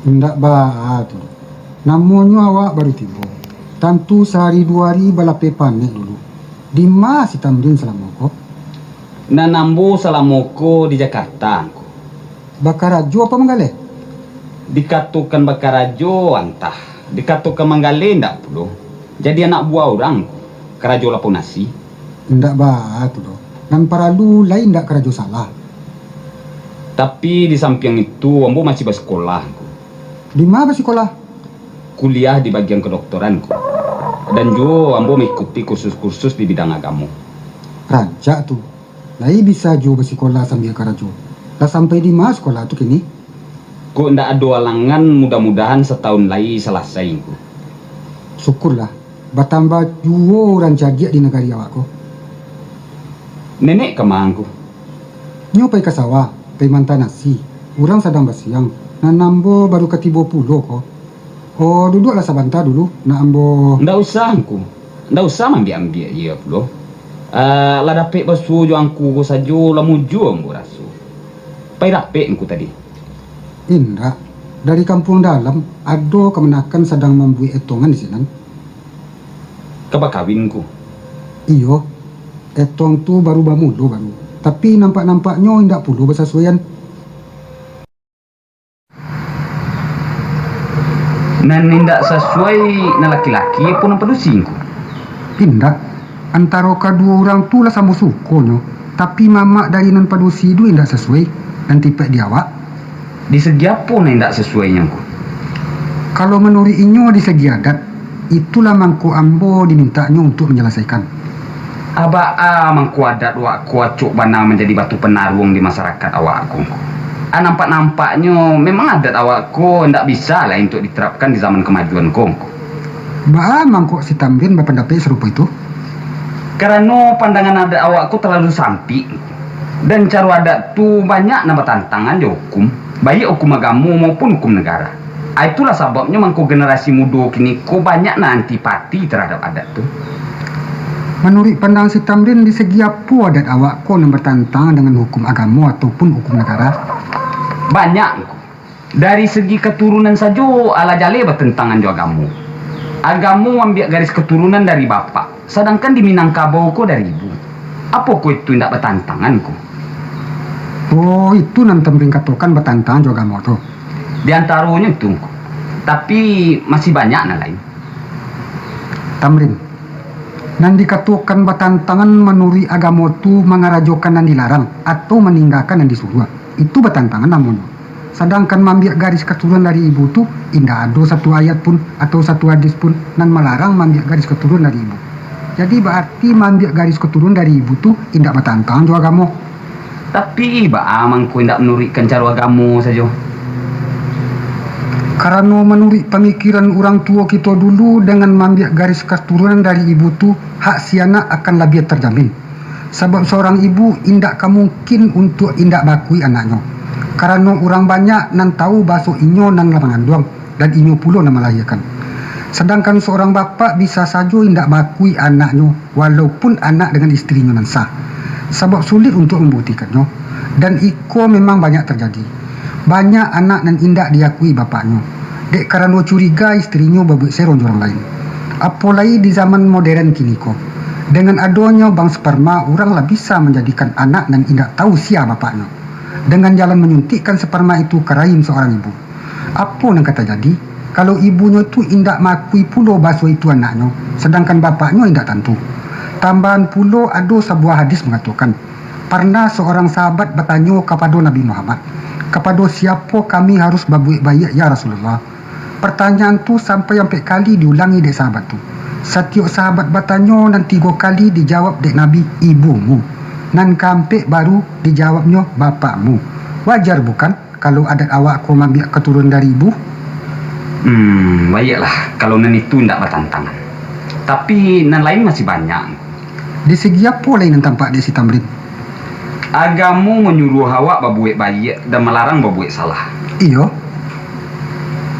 Indak baa tu. Namonyo awak baru tibo. Tantu sahari duo ari balapeh panek dulu. Dima si Tamrin salamo ko? Nan ambo salamo ko di Jakarta angku. Bakarajo apo manggaleh? Dikatokan bakarajo antah, dikatokan manggaleh indak pulo. Jadi anak buah urang angku, karajo lapau nasi. Indak baa tu doh. Nan paralu lai indak karajo salah. Tapi di sampiang itu, ambo masih basikolah, angku. Dima basikolah? Kuliah di bagian kedokteran, angku. Dan juo ambo maikuti kursus-kursus di bidang agamo. Rancak tu. Lai bisa juo basikolah sambia karajo. Lah sampai dima sikolah tu kini? Kok indak ado alangan, mudah-mudahan satahun lai salasai, angku. Syukurlah, batambah juo urang cadiak di nagari awak ko. Nenek kama, angku? Nyo pai ka sawah, pai manta nasi. Urang sadang basiang, nan ambo baru ka tibo pulo ko. Oh, duduaklah sabanta dulu, nak ambo. Ndak usah, angku. Ndak usah maambiak-ambiak iyo pulo. Ah, lah dapek basuo jo angku ko sajo, lah mujua ambo raso. Pai dapek angku tadi? Indak. Dari kampuang dalam, ado kamanakan sadang mambuek etongan di sinan. Ka bakawin, angku? Iyo. Etong tu baru bamulo baru. Tapi nampak-nampaknyo indak pulo basasuaian. Nan indak sasuai, nan laki-laki apo nan padusi, angku? Indak. Antaro kaduo urang tu lah samo sukonyo, tapi mamak dari nan padusi tu indak sasuai, nan tipek di awak. Di segi apo nan indak sasuainyo, angku? Kalau manuruik inyo di segi adat, itulah mangko ambo dimintaknyo untuak manyalasaikan. Abaa mangko adat awak ko acok bana manjadi batu panaruang di masarakat awak ko, angku. Ah, nampak-nampaknyo memang adat awak ko indak bisa lai untuak diterapkan di zaman kamajuan ko, angku. Baa mangko si Tamrin bapandapek sarupo itu? Karano pandangan adat awak ko talalu sampik, dan caro adat tu banyak nan batantangan jo hukum, baiak hukum agamo maupun hukum nagara. Ah, itulah sababnyo mangko generasi mudo kini ko banyak nan antipati tarhadap adat tu. Manuruik pandang si Tamrin, di segi apo adat awak ko nan batantangan dengan hukum agamo ataupun hukum nagara? Banyak, angku. Dari segi katurunan sajo, alah jaleh batantangan jo agamo. Agamo maambiak garis katurunan dari bapak, sadangkan di Minangkabau ko dari ibu. Apokoh itu indak batantangan, angku? Oh, itu nan Tamrin katokan batantangan jo agamo tu? Di antaronyo itu, angku. Tapi, masih banyak nan lain. Tamrin, nan dikatokan batantangan manuruik agamo tu mangarajokan nan dilarang, atau maninggakan nan disuruah. Itu batantangan namonyo. Sadangkan maambiak garis katurunan dari ibu tu, indak ado satu ayat pun, atau satu hadis pun, nan malarang maambiak garis katurunan dari ibu. Jadi, baarti maambiak garis katurunan dari ibu tu indak batantangan jo agamo. Tapi, baa mangko indak manuruikkan caro agamo sajo? Karano manuruik pamikiran urang tuo kito dulu, dengan maambiak garis katurunan dari ibu tu, hak si anak akan labiah tarjamin. Sabab saurang ibu indak ka mungkin untuak indak baakui anaknyo. Karano urang banyak nan tahu baso inyo nan lah manganduang, dan inyo pulo nan malahiakan. Sadangkan saurang bapak bisa sajo indak baakui anaknyo, walaupun anak dengan istrinyo nan sah. Sabab sulik untuak mambuktikaannyo. Dan iko memang banyak tarjadi. Banyak anak nan indak diakui bapaknyo, dek karano curiga istrinyo babuek serong jo urang lain. Apo lai di zaman moderen kini ko, dengan adonyo bank sperma, urang lah bisa manjadikan anak nan indak tahu sia bapaknyo, dengan jalan manyuntikkan sperma itu ka rahim saurang ibu. Apo nan ka tajadi, kalau ibunyo tu indak maakui pulo baso itu anaknyo, sadangkan bapaknyo indak tantu? Tambahan pulo, ado sabuah hadis mangatokan, parnah saurang sahabat batanyo kapado Nabi Muhammad, "Kapado siapo kami harus babuek baiak, ya Rasulullah?" Partanyaan tu sampai ampek kali diulangi dek sahabat tu. Satiok sahabat batanyo nan tigo kali dijawab dek Nabi, "Ibumu." Nan kaampek baru dijawabnyo, "Bapakmu." Wajar bukan, kalau adat awak ko maambiak katurunan dari ibu? Hmm, baiaklah, kalau nan itu indak batantangan. Tapi, nan lain masih banyak. Di segi apo lai nan tampak dek si Tamrin? Agamo manyuruah awak babuek baiak dan malarang babuek salah. Iyo.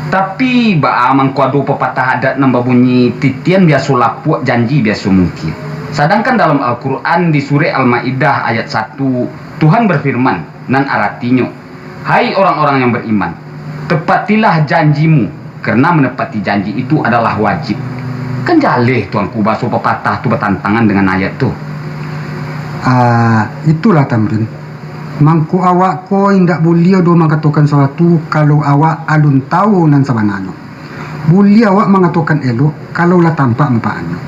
Tapi, baa mangko ado papatah adat nan babunyi, "Titian biaso lapuak, janji biaso mungkia." Sadangkan dalam Al-Quran di Surek Al-Maidah ayat satu, Tuhan bafirman, nan aratinyo, "Hai orang-orang yang bariman, tepatilah janjimu, karena menepati janji itu adalah wajib." Kan jaleh, Tuanku, baso papatah tu batantangan dengan ayat tu. Ah, itulah, Tamrin. Mangko awak ko indak buliah doh mangatokan sasuatu, kalau awak alun tahu nan sabananyo. Buliah awak mangatokan elok, kalau lah tampak manfaatnyo.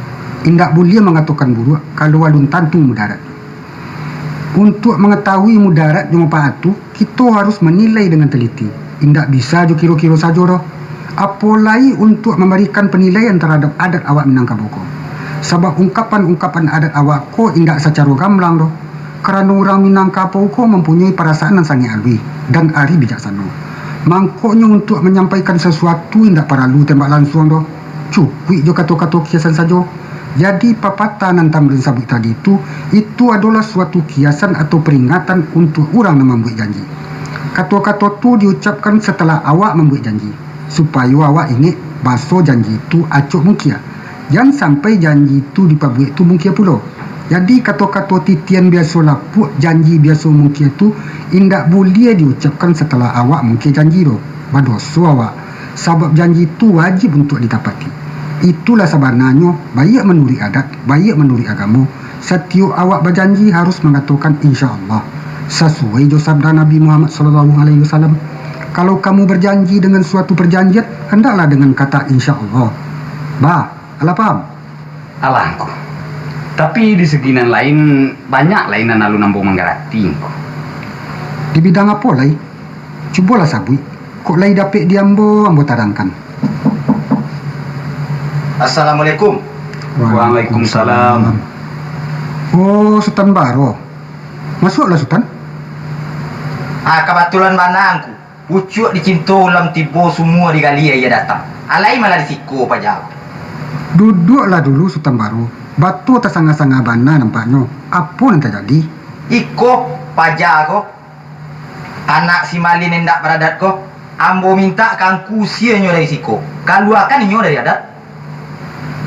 Indak buliah mangatokan buruak, kalau alun tantu mudaratnyo. Untuak mangatahui mudarat jo manfaat tu, kito harus manilai dengan teliti. Indak bisa jo kiro-kiro sajo doh. Apo lai untuak mambarikan panilaian taradap adat awak Minangkabau ko. Sabab ungkapan-ungkapan adat awak ko indak sacaro gamblang doh. Karano urang Minangkabau ko mampunyoi parasaan nan sangaik aluih dan ari bijaksano. Mangkonyo untuak manyampaikan sasuatu indak paralu tembak lansuang doh. Cukuik jo kato-kato kiasan sajo. Jadi, papatah nan Tamrin sabuik tadi tu, itu adolah suatu kiasan atau paringatan untuak urang nan mambuek janji. Kato-kato tu diucapkan satalah awak mambuek janji, supayo awak ingek baso janji tu acok mungkia. Jan sampai janji tu dipabuek tu mungkia pulo. Jadi, kato-kato "titian biaso lapuak, janji biaso mungkia" tu indak buliah diucapkan satalah awak mungkia janji tu. Badoso awak, sabab janji tu wajib untuak ditapati. Itulah sabananyo, baiak manuruik adat, baiak manuruik agamo, satiok awak bajanji harus mangatokan "Insya Allah", sasuai jo sabda Nabi Muhammad sallallahu alaihi wasallam, "Kalau kamu berjanji dengan suatu perjanjian, hendaklah dengan kata 'Insya Allah'." Bah, alah paham? Alah, Ngku. Tapi di segi nan lain, banyak lai nan alun ambo manggarati, Ngku. Di bidang apo lai? Cubolah sabuik. Kok lai dapek di ambo, ambo tarangkan. Assalamualaikum. Waalaikumsalam. Oh, Sutan Baro. Masuaklah, Sutan. Ah, kabatulan bana, Ngku. Pucuak dicinto ulam tibo, sumua digali aia datang. Alai malah di siko, paja. Duduaklah dulu, Sutan Baro. Batua tasanga-sanga bana nampaknyo. Apo nan tajadi? Iko, paja ko, anak si Malin indak baradat ko, ambo mintak ka Ngku usianyo dari siko. Kaluakan inyo dari adat.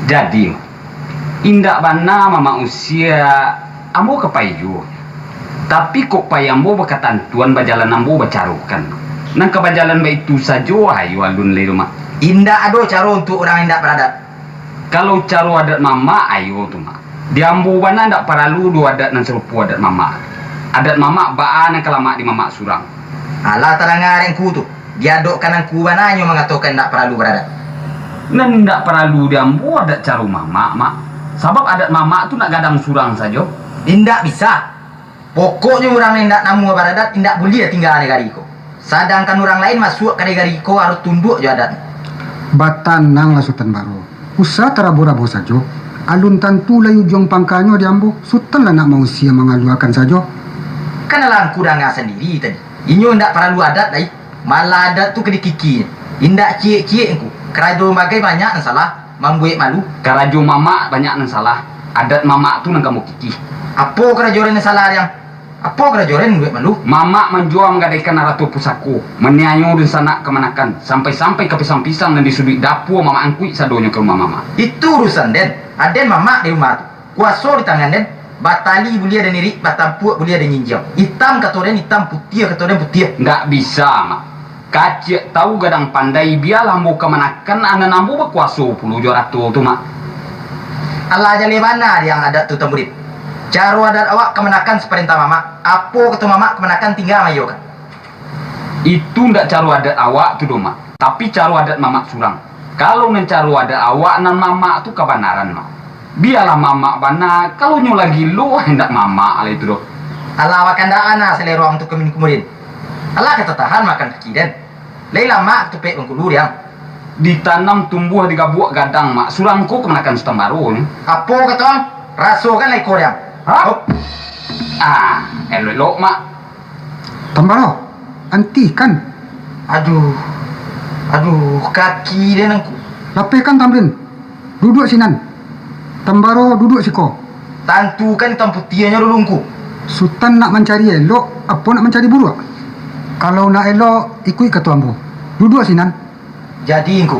Jadi, indak bana mamak usia ambo ka pai juo. Tapi kok pai ambo bakatantuan, bajalan ambo bacarokan. Nan ka bajalan baitu sajo, ayo alun lai tu, Mak. Indak ado caro untuak urang indak baradat. Kalau caro adat mamak, ayo tu, Mak. Di ambo bana ndak paralu doh adat nan sarupo adat mamak. Adat mamak baa nan ka lamak di mamak surang. Alah tadanga dek Ngku tu. Diadokkan Ngku bana nyo mangatokan indak paralu baradat. Nan indak paralu di ambo adat caro mamak, Mak. Sabab adat mamak tu nak gadang surang sajo. Indak bisa. Pokoknyo urang nan indak namuah baradat indak buliah tingga di nagari ko. Sadangkan urang lain masuak ka nagari ko harus tunduak jo adat. Batananglah, Sutan Baro. Usah tarabo-rabo sajo. Alun tantu lai ujuang pangkanyo di ambo. Sutan lah nak mausia mangaluakan sajo. Kan alah angku danga sandiri tadi, inyo indak paralu adat lai. Malah adat tu ka dikiki. Indak ciek-ciek angku. Karajo bagai banyak nan salah, mambuek malu. Karajo mamak banyak nan salah, adat mamak tu nan ka ambo kiki. Apo karajo den nan salah, Riang? Apo karajo den mambuek malu? Mamak manjua manggadaikan arato pusako, maniayo dunsanak kamanakan, sampai-sampai ka pisang-pisang nan di suduik dapua mamak angkuik sadonyo ka rumah mamak. Itu urusan den. Aden mamak di rumah tu. Kuaso di tangan den, batali buliah den irik, batampuak buliah den jinjiang. Itam kato den itam, putiah kato den putiah. Ndak bisa, Mak. Kaciak tahu gadang pandai, bialah ambo kamanakan, anan ambo bakuaso pulo jo arato tu, Mak. Alah jaleh bana Riang adat tu, Tamburin. Caro adat awak kamanakan saparentah mamak, apo kato mamak kamanakan tingga maiyokan. Itu ndak caro adat awak tu doh, Mak, tapi caro adat mamak surang. Kalau nan caro adat awak, nan mamak tu kabanaran, Mak. Bialah mamak bana, kalau nyo lah gilo, indak mamak lai tu doh. Alah, awak kandak bana salero ang tu, Kamin Kumurin. Alah ka tatahan makan kaki den. Lai lamak katupek Bangkulu, Riang. Ditanam tumbuah di gabuak gadang, Mak. Surang ko kamanakan Sutan Baro ni. Apo kato ang? Rasokan lai ko, Riang. Hah? Hop. Ah, elok-elok, Mak. Tambaro, antihkan. Aduh, aduh, kaki den angku. Lapehkan, Tamrin. Duduak sinan. Tambaro, duduak siko. Tantukan itam putiahnyo dulu, Ngku. Sutan nak mancari elok, apo nak mancari buruak? Kalau nak elok, ikuik kato ambo. Duduak sinan. Jadi, Ngku.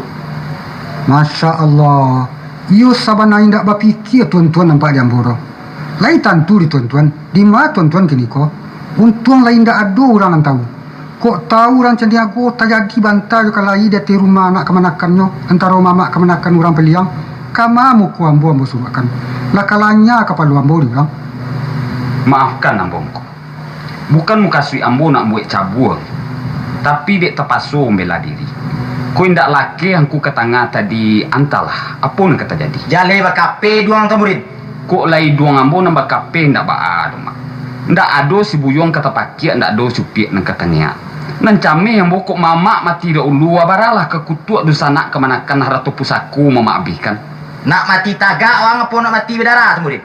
Masya Allah. Iyo sabana indak bapikia tuan-tuan nampak di ambo tu. Lai tantu di tuan-tuan, di ma tuan-tuan kini ko. Untuang lai indak ado urang nan tahu. Kok tahu urang caniago tajadi banta jo kalahi di ateh rumah anak kamanakannyo, antaro mamak kamanakan urang paliang, ka ma muko ambo, ambo suruakkan. Lah ka lanyah kapalo ambo di urang. Maafkan ambo, Ngku. Bukan mukasuik ambo nak buek cabua, tapi dek tapaso mambela diri. Ko indak lakeh angku ka tangah tadi, antahlah, apo nan ka tajadi. Jaleh bakape duang Tamburin. Kok lai duang ambo nan bakape, indak baa doh, Mak. Indak ado sibuyuang ka tapakiak, indak ado supiak nan ka tangeak. Nan cameh ambo kok mamak mati dahulu, abaralah ka kutuak dunsanak kamanakan harato pusako mamak abihkan. Nak mati tagak waang apo nak mati badarah, Tamburin?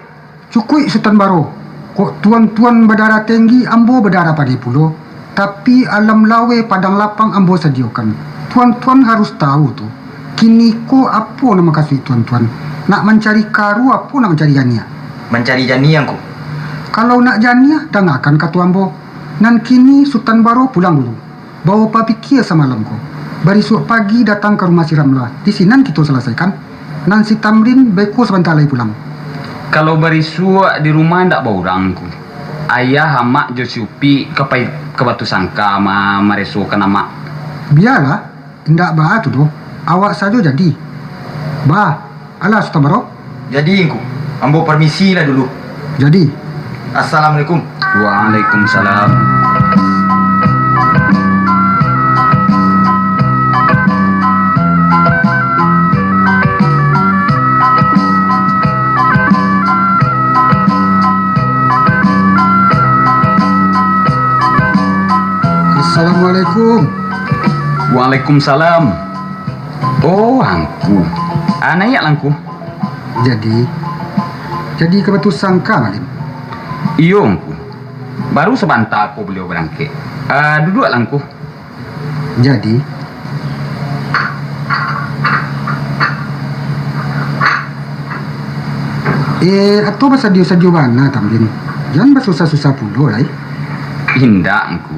Cukuik, Sutan Baro. Kok tuan-tuan badarah tenggi, ambo badarah padeh pulo. Tapi, alam laweh padang lapang ambo sadiyokan. Tuan-tuan harus tahu tu. Kini ko apo nan makasuik tuan-tuan? Nak mancari karu apo nak mancari janiah? Mancari janiah, Ngku. Kalau nak janiah, dangakan kato ambo. Nan kini Sutan Baro pulang dulu. Bao bapikia samalam ko. Barisuak pagi datang ka rumah si Ramlah. Di sinan kito salasaikan. Nan si Tamrin beko sabanta lai pulang. Kalau barisuak di rumah indak baurang, Ngku. Ayah, amak jo si Upik ka pai ka Batusangka ma-, maresokan amak. Bialah, indak baa tu doh. Awak sajo jadi. Bah, alah, Sutan Baro. Jadi, Ngku, ambo parmisi lah dulu. Jadi. Assalamualaikum. Waalaikumsalam. Assalamualaikum. Waalaikumsalam. Oh, angku. Ah, naiaklah, angku. Jadi, jadi ka Batusangka, Malin? Iyo, angku. Baru sabanta ko baliau barangkek. Ah, duduaklah, angku. Jadi, eh, atau basadiyo-sadiyo bana, Tamrin. Jan basusah-susah pulo lai. Indak, angku.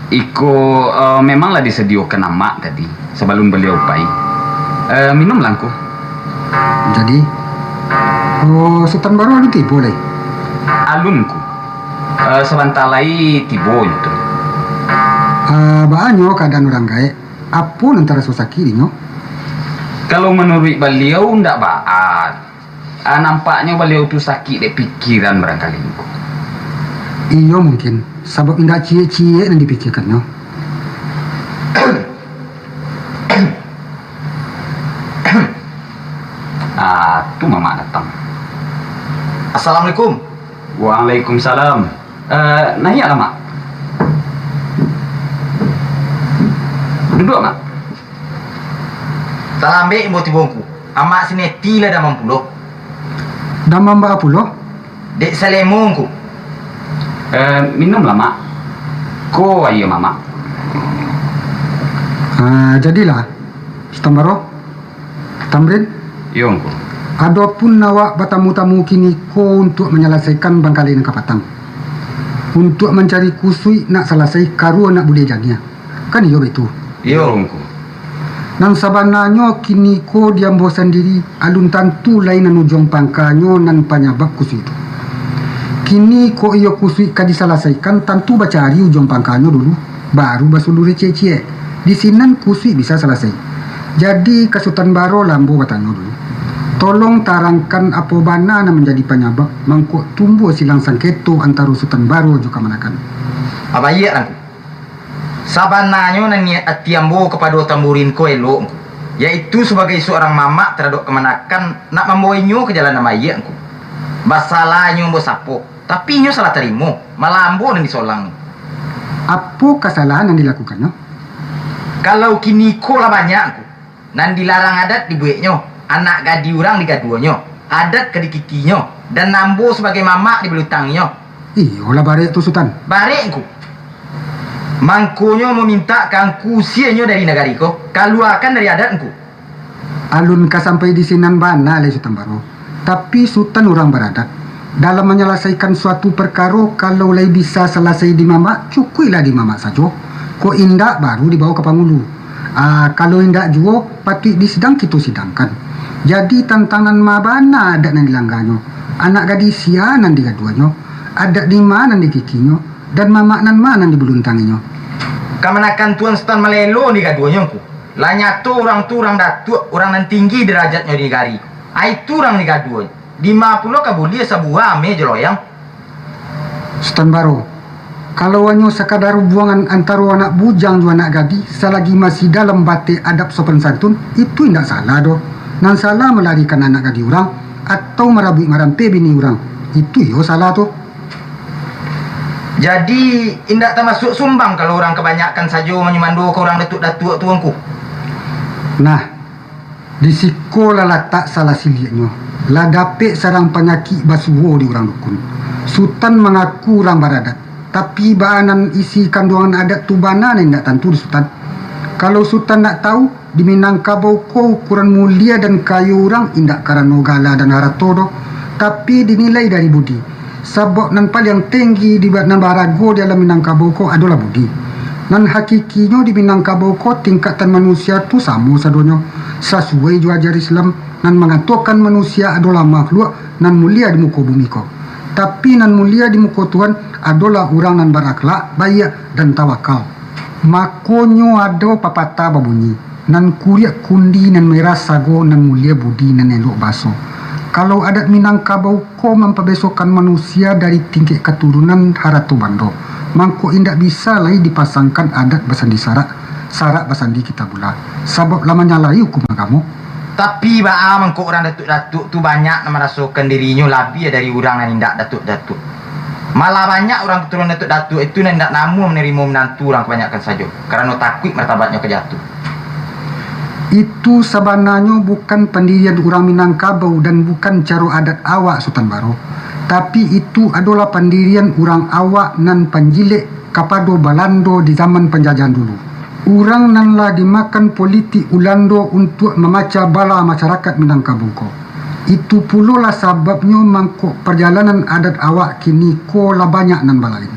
Iko, eh, memang lah disadiyokan amak tadi, sabalun baliau pai. Eh, minumlah, angku. Jadi, oh, Sutan Baro alun tibo lai? Alun, angku. Eh, sabanta lai tibo inyo tu. Eh, baa nyo kaadaan urang gaek? Apo nan taraso sakik dinyo? Kalau manuruik baliau, ndak baa. Ah, nampaknyo baliau tu sakik dek pikiran barangkali, angku. Iyo, mungkin. Sabab indak ciek-ciek nan dipikirkannyo. Ah, tu mamak datang. Assalamualaikum. Waalaikumsalam. Eh, naiaklah, Mak. Duduak, Mak. Talambek ambo tibo, angku. Amak si Neti lah damam pulo. Damam baa pulo? Dek salemo, angku. Eh, minumlah, Mak. Ko aia mamak. Ah, jadilah, Sutan Baro, Tamrin. Iyo, Ngku. Adopun awak batamu-tamu kini ko untuak manyalasaikan bangkalai nan kapatang. Untuak mancari kusuik nak salasai, karuah nak buliah janiah. Kan iyo baitu? Iyo, Ngku. Nan sabananyo kini ko di ambo sandiri, alun tantu lai nan ujuang pangkanyo nan panyabab kusuik tu. Kini ko iyo kusuik ka disalasaikan, tantu bacari ujuang pangkanyo dulu, baru basuluah ciek-ciek. Di sinan kusuik bisa salasai. Jadi, ka Sutan Baro lah ambo batanyo dulu. Tolong tarangkan apo bana nan manjadi panyabab mangko tumbuah silang sangketo antaro Sutan Baro jo kamanakan. Abaiak, Ngku. Sabananyo nan niaik ati ambo kapado Tamburin ko elok, Ngku, yaitu sabagai surang mamak taradok kamanakan nak mambawa inyo ka jalan nan baiak, Ngku. Basalah inyo ambo sapo, tapi inyo salah tarimo, malah ambo nan disolang. Apo kasalahan nan dilakukannyo? Kalau kini ko lah banyak, Ngku. Nan dilarang adat dibuweknyo, anak gadih urang digaduahnyo, adat ka dikikinyo, dan ambo sabagai mamak dibalutanginyo. Iyolah barek tu, Sutan. Barek, Ngku. Mangkonyo mamintak ka Ngku usianyo dari nagari ko, kaluakan dari adat, Ngku. Alun ka sampai di sinan bana lai, Sutan Baro. Tapi Sutan urang baradat. Dalam manyalasaikan suatu parkaro, kalau lai bisa salasai di mamak, cukuiklah di mamak sajo. Kok indak, baru dibawa ka pangulu. Ah, kalau indak juo, patuik di sidang kito sidangkan. Jadi, tantang nan ma bana adat nan dilangganyo, anak gadih sia nan digaduahnyo, adat di ma nan dikikinyo, dan mamak nan ma nan dibuluntanginyo. Kamanakan Tuan Sutan malelo digaduahnyo, Ngku. Lah nyato urang tu urang datuak, urang nan tinggi darajatnyo di nagari. Ai tu urang digaduahnyo. Dima pulo ka buliah sabuah ameh jo loyang. Sutan Baro, kalau hanyo sakadar hubuangan antaro anak bujang jo anak gadih, salagi masih dalam batek adab sopan santun, itu indak salah doh. Nan salah malarikan anak gadih urang, atau marabuik marampeh bini urang, itu iyo salah tu. Jadi, indak tamasuak sumbang kalau urang kabanyakan sajo manyumando ka urang datuak-datuak tu, Ngku? Nah, di siko lah latak salah siliaknyo. Lah dapek sarang panyakik basuo di urang dukun. Sutan mangaku urang baradat, tapi baa nan isi kanduangan adat tu bana nan indak tantu di Sutan. Kalau Sutan nak tahu, di Minangkabau ko ukuran mulia dan kayo urang indak karano gala dan harato doh, tapi dinilai dari budi. Sabab nan paliang tinggi di ba-, nan barago di alam Minangkabau ko adolah budi. Nan hakikinyo di Minangkabau ko tingkatan manusia tu samo sadonyo, sasuai jo ajaran Islam nan mangatokan manusia adolah makhluk nan mulia di muko bumi ko. Tapi nan mulia di muko Tuhan adolah urang nan barakhlak baiak dan tawakal. Makonyo ado papatah babunyi, "Nan kuriak kundi, nan merah sago, nan mulia budi, nan elok baso." Kalau adat Minangkabau ko mampabesokan manusia dari tingkek katurunan harato bando, mangko indak bisa lai dipasangkan adat basandi sarak, sarak basandi kitabullah, sabab lah manyalahi hukum agamo. Tapi baa mangko urang datuak-datuak tu banyak nan marasokan dirinyo labiah dari urang nan indak datuak-datuak? Malah banyak urang katurunan datuak-datuak itu nan indak namuah manarimo minantu urang kabanyakan sajo, karano takuik martabatnyo ka jatuah. Itu sabananyo bukan pandirian urang Minangkabau dan bukan caro adat awak, Sutan Baro. Tapi itu adolah pandirian urang awak nan panjilek kapado Balando di zaman panjajahan dulu. Urang nan lah dimakan politik Ulando untuak mamacah balah masarakaik Minangkabau ko. Itu pulolah sababnyo mangko parjalanan adat awak kini ko lah banyak nan balain.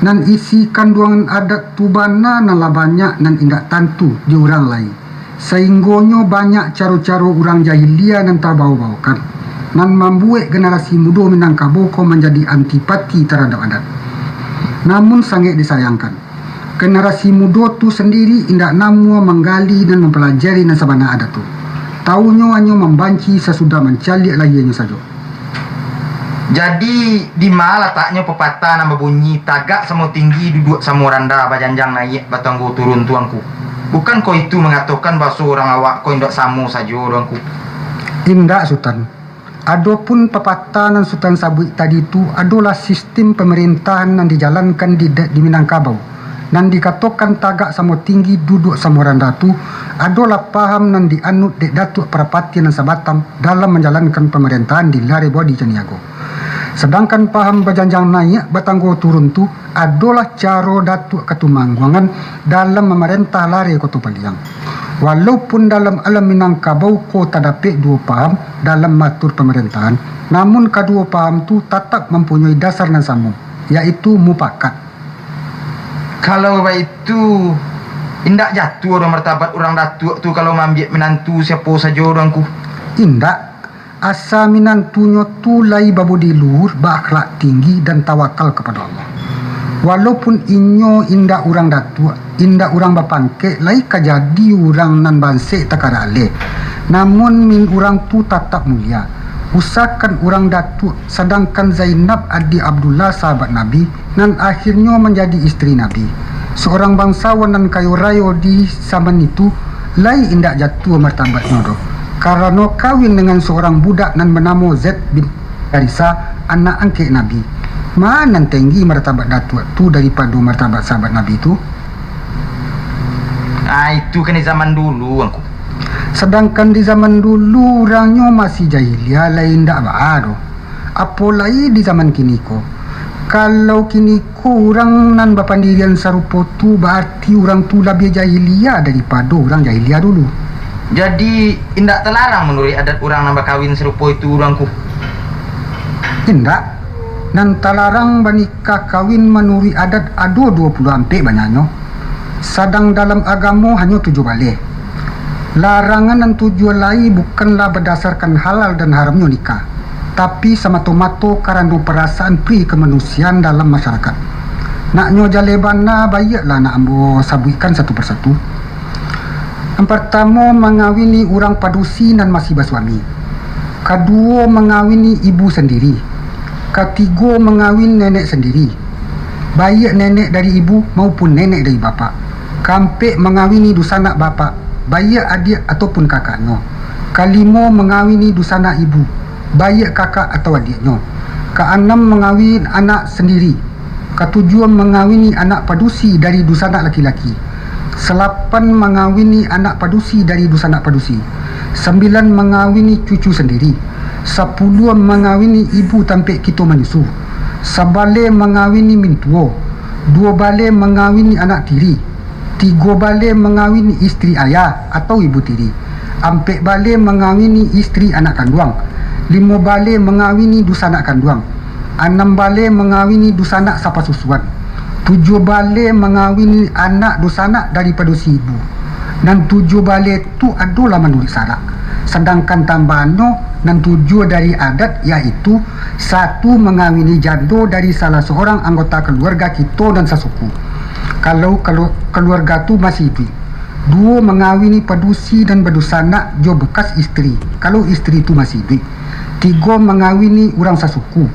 Nan isi kanduangan adat tu bana nan lah banyak nan indak tantu di urang lai, sainggonyo banyak caro-caro urang jahiliah nan tabawo-bawokan, nan mambuwek generasi mudo Minangkabau ko manjadi antipati taradok adat. Namun sangaik disayangkan, generasi mudo tu sandiri indak namuah manggali nan mampalajari nan sabana adat tu. Taunyo hanyo mambanci sasudah mancaliak lahianyo sajo. Jadi, di ma lataknyo papatah nan babunyi, "Tagak samo tinggi, duduak samo randah, bajanjang naiak, batanggo turun tu, Angku"? Bukankah itu mangatokan baso urang awak ko indak samo sajo doh, Angku? Indak, Sutan. Adopun papatah nan Sutan sabuik tadi tu adolah sistim pamarintahan nan dijalankan di, di Minangkabau. Nan dikatokan tagak samo tinggi, duduak samo randah tu, adolah paham nan dianut dek Datuak Parapatiah nan Sabatang dalam manjalankan pamarintahan di Lareh Bodi Caniago. Sadangkan paham bajanjang naiak, batanggo turun tu adolah caro Datuak Katumangguangan dalam mamarentah lareh Koto Paliang. Walaupun dalam alam Minangkabau ko tadapek duo paham dalam maatur pamarentahan, namun kaduo paham tu tatap mampunyoi dasar nan samo, yaitu mupakat. Kalau baitu, indak jatuah doh martabat urang datuak tu kalau maambiak minantu siapo sajo doh, Angku? Indak. Asa minantunyo tu lai babudi luhur, baakhlak tinggi, dan tawakal kapado Allah. Walaupun inyo indak urang datuak, indak urang bapangkek, lai ka jadi urang nan bansek takara aleh, namun min urang tu tatap mulia. Usakan urang datuak, sadangkan Zainab, adiak Abdullah, sahabat Nabi, nan akhirnyo manjadi istri Nabi. Saurang bangsawan nan kayo rayo di zaman itu, lai indak jatuah martabatnyo doh, karano kawin dengan saurang budak nan banamo Zaid bin Harisah, anak angkek Nabi. Ma nan tenggi martabat datuak tu daripado martabat sahabat Nabi tu? Ah, itu kan di zaman dulu, Angku. Sadangkan di zaman dulu, urangnyo masih jahiliah, lai indak baa doh. Apo lai di zaman kiniko? Kalau kiniko urang nan bapandirian sarupo tu, bararti urang tu labiah jahiliah daripado urang jahiliah dulu. Jadi, indak talarang manuruik adat urang nan bakawin sarupo itu, Angku? Indak. Nan talarang banikah kawin manuruik adat ado duo puluah ampek banyaknyo. Sadang dalam agamo hanyo tujuah baleh. Larangan nan tujuah lai bukanlah badasarkan halal dan haramnyo nikah, tapi samato-mato karano parasaan pri kamanusiaan dalam masyarakat. Naknyo jaleh bana, baiaklah nak ambo sabuikkan satu parsatu. Nan partamo, mangawini urang padusi nan masih basuami. Kaduo, mangawini ibu sandiri. Katigo, mangawin nenek sandiri, baiak nenek dari ibu maupun nenek dari bapak. Kaampek, mangawini dunsanak bapak, baiak adiak ataupun kakaknyo. Kalimo, mangawini dunsanak ibu, baiak kakak atau adiaknyo. Kaanam, mangawin anak sandiri. Katujuah, mangawini anak padusi dari dunsanak laki-laki. Salapan, mangawini anak padusi dari dunsanak padusi. Sambilan, mangawini cucu sandiri. Sapuluah, mangawini ibu tampek kito manyusu. Sabaleh, mangawini mintuo. Duo baleh, mangawini anak tiri. Tigo baleh, mangawini istri ayah atau ibu tiri. Ampek baleh, mangawini istri anak kanduang. Limo baleh, mangawini dunsanak kanduang. Anam baleh, mangawini dunsanak sapasusuan. Tujuah baleh, mangawini anak dunsanak daripado si ibu. Nan tujuah baleh tu adolah manuruik sarak. Sadangkan tambahannyo, nan tujuah dari adat, yaitu satu, mangawini jando dari salah saurang anggota kaluarga kito nan sasuku, kalau kalu-, kaluarga tu masih iduik. Duo, mangawini padusi nan badunsanak jo bekas istri, kalau istri tu masih iduik. Tigo, mangawini urang sasuku.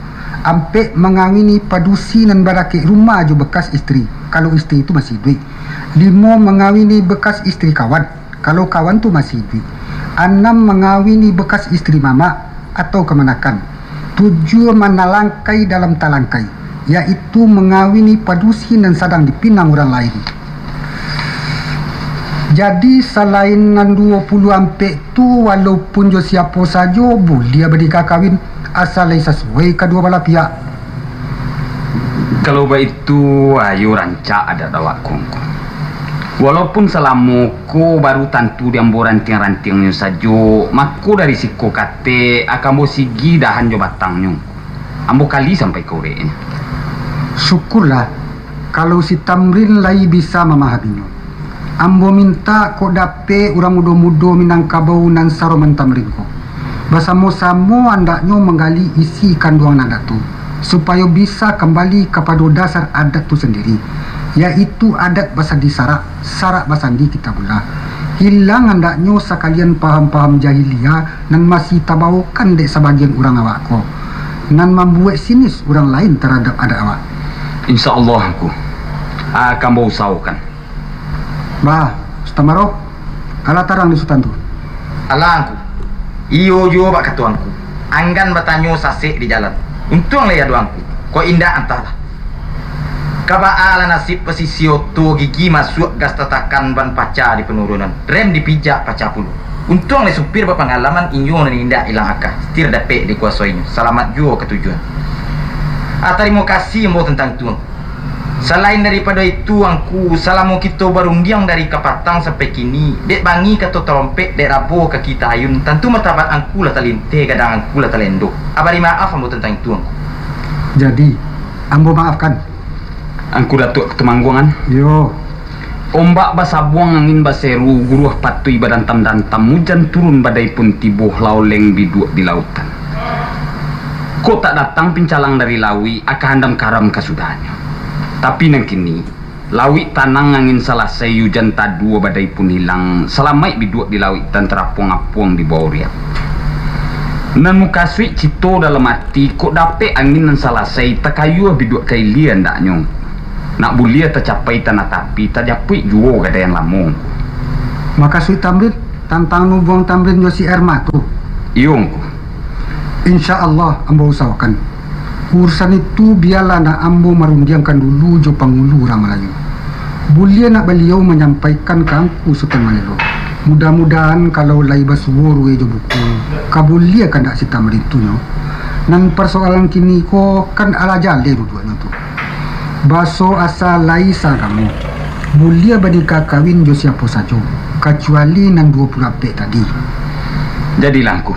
Ampek, mangawini padusi nan barakek rumah jo bekas istri, kalau istri tu masih iduik. Limo, mangawini bekas istri kawan, kalau kawan tu masih iduik. Anam, mangawini bekas istri mamak atau kamanakan. Tujuah, manalangkai dalam talangkai, yaitu mangawini padusi nan sadang dipinang urang lain. Jadi, salain nan duo puluah ampek tu, walaupun jo siapo sajo buliah banikah kawin, asa lai sasuai kaduo balah pihak. Kalau baitu, ayo rancak adat awak ko, Angku. Walaupun salamo ko baru tantu di ambo rantiang-rantiangnyo sajo, mako dari siko katek akan ambo sigi dahan jo batangnyo. Ambo kali sampai ka ureknyo. Syukurlah, kalau si Tamrin lai bisa mamahaminyo. Ambo mintak kok dapek urang mudo-mudo Minangkabau nan saroman Tamrin ko. Basamo-samo andaknyo manggali isi kanduang nan ado tu, supayo bisa kambali kapado dasar adat tu sandiri, yaitu adat basandi sarak, sarak basandi Kitabullah. Hilang andaknyo sakalian paham-paham jahiliah nan masih tabawokan dek sabagian urang awak ko, nan mambuwek sinis urang lain taradok adat awak. Insya Allah, Angku. Akan ambo usahokan. Bah, Sutan Baro, alah tarang di Sutan tu. Alah, Angku. Iyo juo bak kato Angku. Anggan batanyo sasek di jalan. Untuang lai ado Angku. Kok indak, antahlah. Ka baa lah nasib pasisia oto, gigi masuak gas tatakan, ban pacah di panurunan, rem dipijak pacah pulo. Untuang lai supir bapangalaman, inyo nan indak ilang aka, setir dapek dikuasoinyo, salamat juo ka tujuan. Ah, tarimo kasih ambo tantang itu, Angku. Salain daripado itu, Angku, salamo kito barundiang dari kapatang sampai kini, dek bangi kato talompek, dek rabo kaki taayun, tantu martabat Angku lah talinteh, gadang Angku lah talendo. Ah, bari maaf ambo tantang itu, Angku. Jadi, ambo maafkan. Angku Datuak Katumangguangan. Iyo. Ombak basabuang, angin baseru, guruah patuih badantam-dantam, ujan turun badai pun tibo, lauleng biduak di lautan. Kok tak datang pincalang dari lauik, aka handam karam kasudahnyo. Tapi nan kini, lauik tanang, angin salasai, ujan taduo, badai pun hilang, salamaik biduak di lauik, tan tarapuang-apuang di bawah riak. Nan mukasuik cito dalam ati, kok dapek angin nan salasai, takayuah biduak ka ilia andaknyo. Nak buliah tacapai tanah tapi, tajapuik juo gadai nan lamo. Makasuik Tamrin, tantang nubuang Tamrin jo si Erma tu? Iyo, Angku. Insya Allah, ambo usahokan. Urusan itu bialah nak ambo marundiangkan dulu jo pangulu urang Malayu. Buliah nak baliau manyampaikan ka Angku Sutan Malelo. Mudah-mudahan kalau lai basuo ruweh jo buku, ka buliah kandak si Tamrin tu nyo. Nan parsoalan kini ko kan alah jaleh duduaknyo tu. Baso asa lai saagamo. Buliah banikah kawin jo siapo sajo, kacuali nan duo puluah apek tadi. Jadilah, Angku.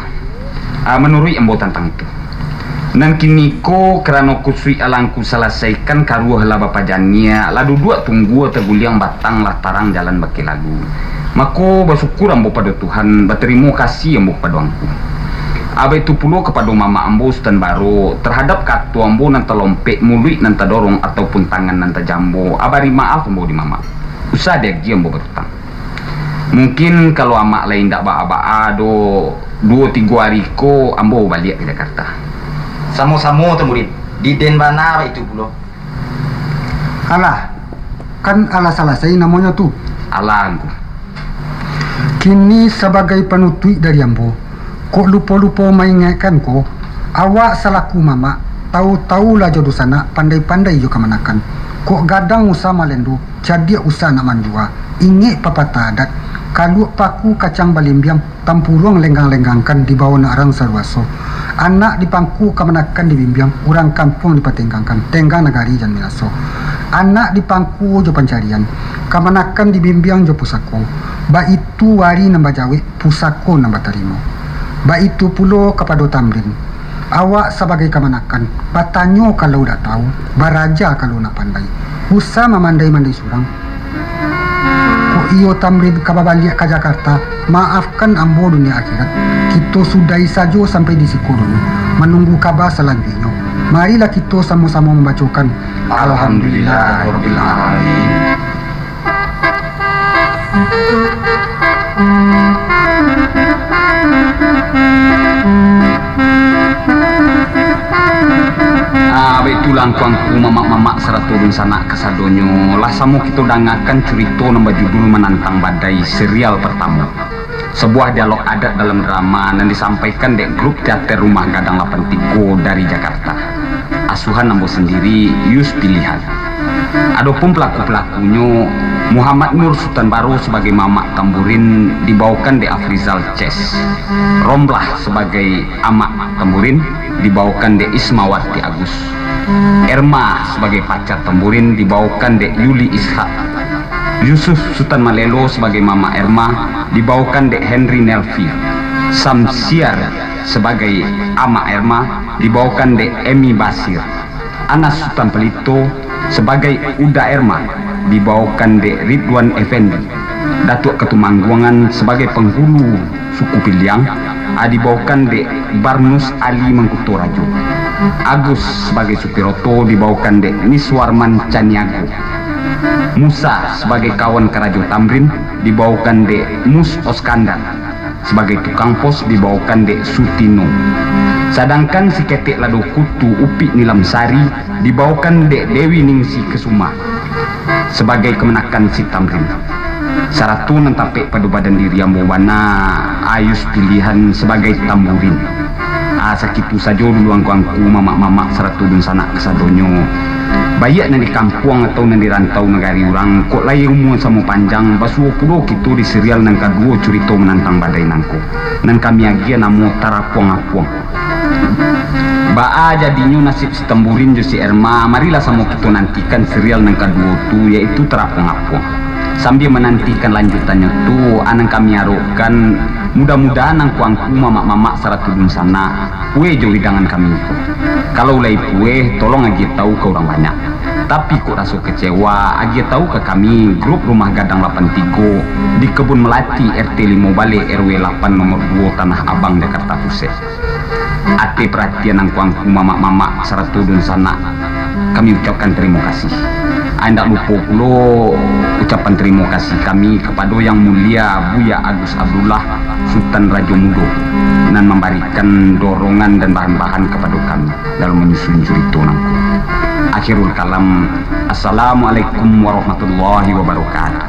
Ah, manuruik ambo tantang itu. Nan kini ko, karano kusuik alah Angku salasaikan, karuah lah bapajaniak, lah duduak tunggua taguliang batang, lah tarang jalan bakeh lalu. Mako, basyukur ambo pado Tuhan, batarimo kasih ambo kapado Angku. Ah, baitu pulo kapado mamak ambo Sutan Baro, tarhadap kato ambo nan talompek, muluik nan tadorong, ataupun tangan nan tajambo, ah, bari maaf ambo di mamak. Usah diagiah ambo barutang. Mungkin kalau amak lai indak baa-baa doh, duo tigo ari ko ambo baliak ka Jakarta. Samo-samo, Tamburin. Di den bana baitu pulo. Alah, kan alah salasai namonyo tu. Alah, Angku. Kini sabagai panutuik dari ambo, kok lupo-lupo maingaikkan ko, awak salaku mamak, tau-tau lah jo dunsanak, pandai-pandai jo kamanakan. Kok gadang usah malendo, cadiak usah nak manjua. Ingek papatah adat, kaluak paku kacang balimbiang, tampuruang lenggang-lenggangkan, dibawo nak rang saruaso. Anak di pangku kamanakan dibimbiang, urang kampuang dipatenggangkan, tenggang nagari jan binaso. Anak di pangku jo pancarian, kamanakan dibimbiang jo pusako. Baitu wari nan bajawek, pusako nan batarimo. Baitu pulo kapado Tamrin. Awak sabagai kamanakan, batanyo kalau dak tau, baraja kalau nak pandai. Usah mamandai-mandai surang. Kok iyo Tamrin ka babaliak ka Jakarta, maafkan ambo dunia akhirat. Kito sudahi sajo sampai di siko dulu, manunggu kaba salanjuiknyo. Marilah kito samo-samo mambacokan Alhamdulillahirabbil alamin. Ah, baitulah angku-angku, mamak-mamak, sarato dunsanak kasadonyo, lah samo kito dangakan curito nan bajudul Manantang Badai serial partamo. Sabuah dialog adat dalam drama nan disampaikan dek grup teater Rumah Gadang lapan tigo dari Jakarta. Asuhan ambo sandiri, Yus Pilihan. Adopun pelaku-pelakunyo, Muhammad Nur Sutan Baro sabagai Mamak Tamburin dibaokan dek Afrizal Ces, Romlah sabagai Amak Tamburin dibaokan dek Ismawati Agus, Erma sabagai pacar Tamburin dibaokan dek Yuli Ishak, Yusuf Sutan Malelo sabagai Mamak Erma dibaokan dek Henry Nelvi, Samsiar sabagai Amak Erma dibaokan dek Emi Basir, Anas Sutan Pelito sabagai Uda Erma dibaokan dek Ridwan Effendi, Datuak Katumangguangan sabagai panghulu suku Piliang, a, dibaokan dek Barnus Ali Mangkuto Rajo, Agus sabagai Supiroto dibaokan dek Miswarman Caniago, Musa sabagai kawan karajo Tamrin dibaokan dek Mus Oskandar, sabagai tukang pos dibaokan dek Sutino. Sadangkan si ketek lado kutu Upik Nilam Sari dibaokan dek Dewi Ningsi Kesuma sabagai kamanakan si Tamrin. Sarato nan tapek pado badan diri ambo bana, Ayus Pilihan sabagai Tamburin. A, sakitu sajo dulu angku-angku, mamak-mamak, sarato dunsanak kasadonyo. Baiak nan di kampuang atau nan di rantau nagari urang, kok lai umua samo panjang, basuo pulo kito di serial nan kaduo curito Manantang Badai nangko, nan kami agiah namo Tarapuang-apuang. Baa jadinyo nasib si Tamburin jo si Erma, marilah samo kito nantikan serial nan kaduo tu, yaitu Tarapongapuang. Sambia manantikan lanjutannyo tu, a nan kami arokkan, mudah-mudahan angku-angku, mamak-mamak, sarato dunsanak, pueh jo hidangan kami ko. Kalau lai pueh, tolong agiah tahu ka urang banyak. Tapi kok raso kecewa, agiah tahu ka kami, grup Rumah Gadang lapan tigo, di Kebun Melati, R T limo baleh, R W lapan, nomor duo, Tanah Abang, Jakarta Pusek. Ateh paratian angku-angku, mamak-mamak, sarato dunsanak, kami ucapkan tarimo kasih. A, indak lupo pulo ucapan tarimo kasih kami kapado Yang Mulia Buya Agus Abdullah, Sutan Rajo Mudo, nan mambarikan dorongan dan bahan-bahan kapado kami dalam manyusun curito nangko. Akhirul kalam, Assalamualaikum warahmatullahi wabarakatuh.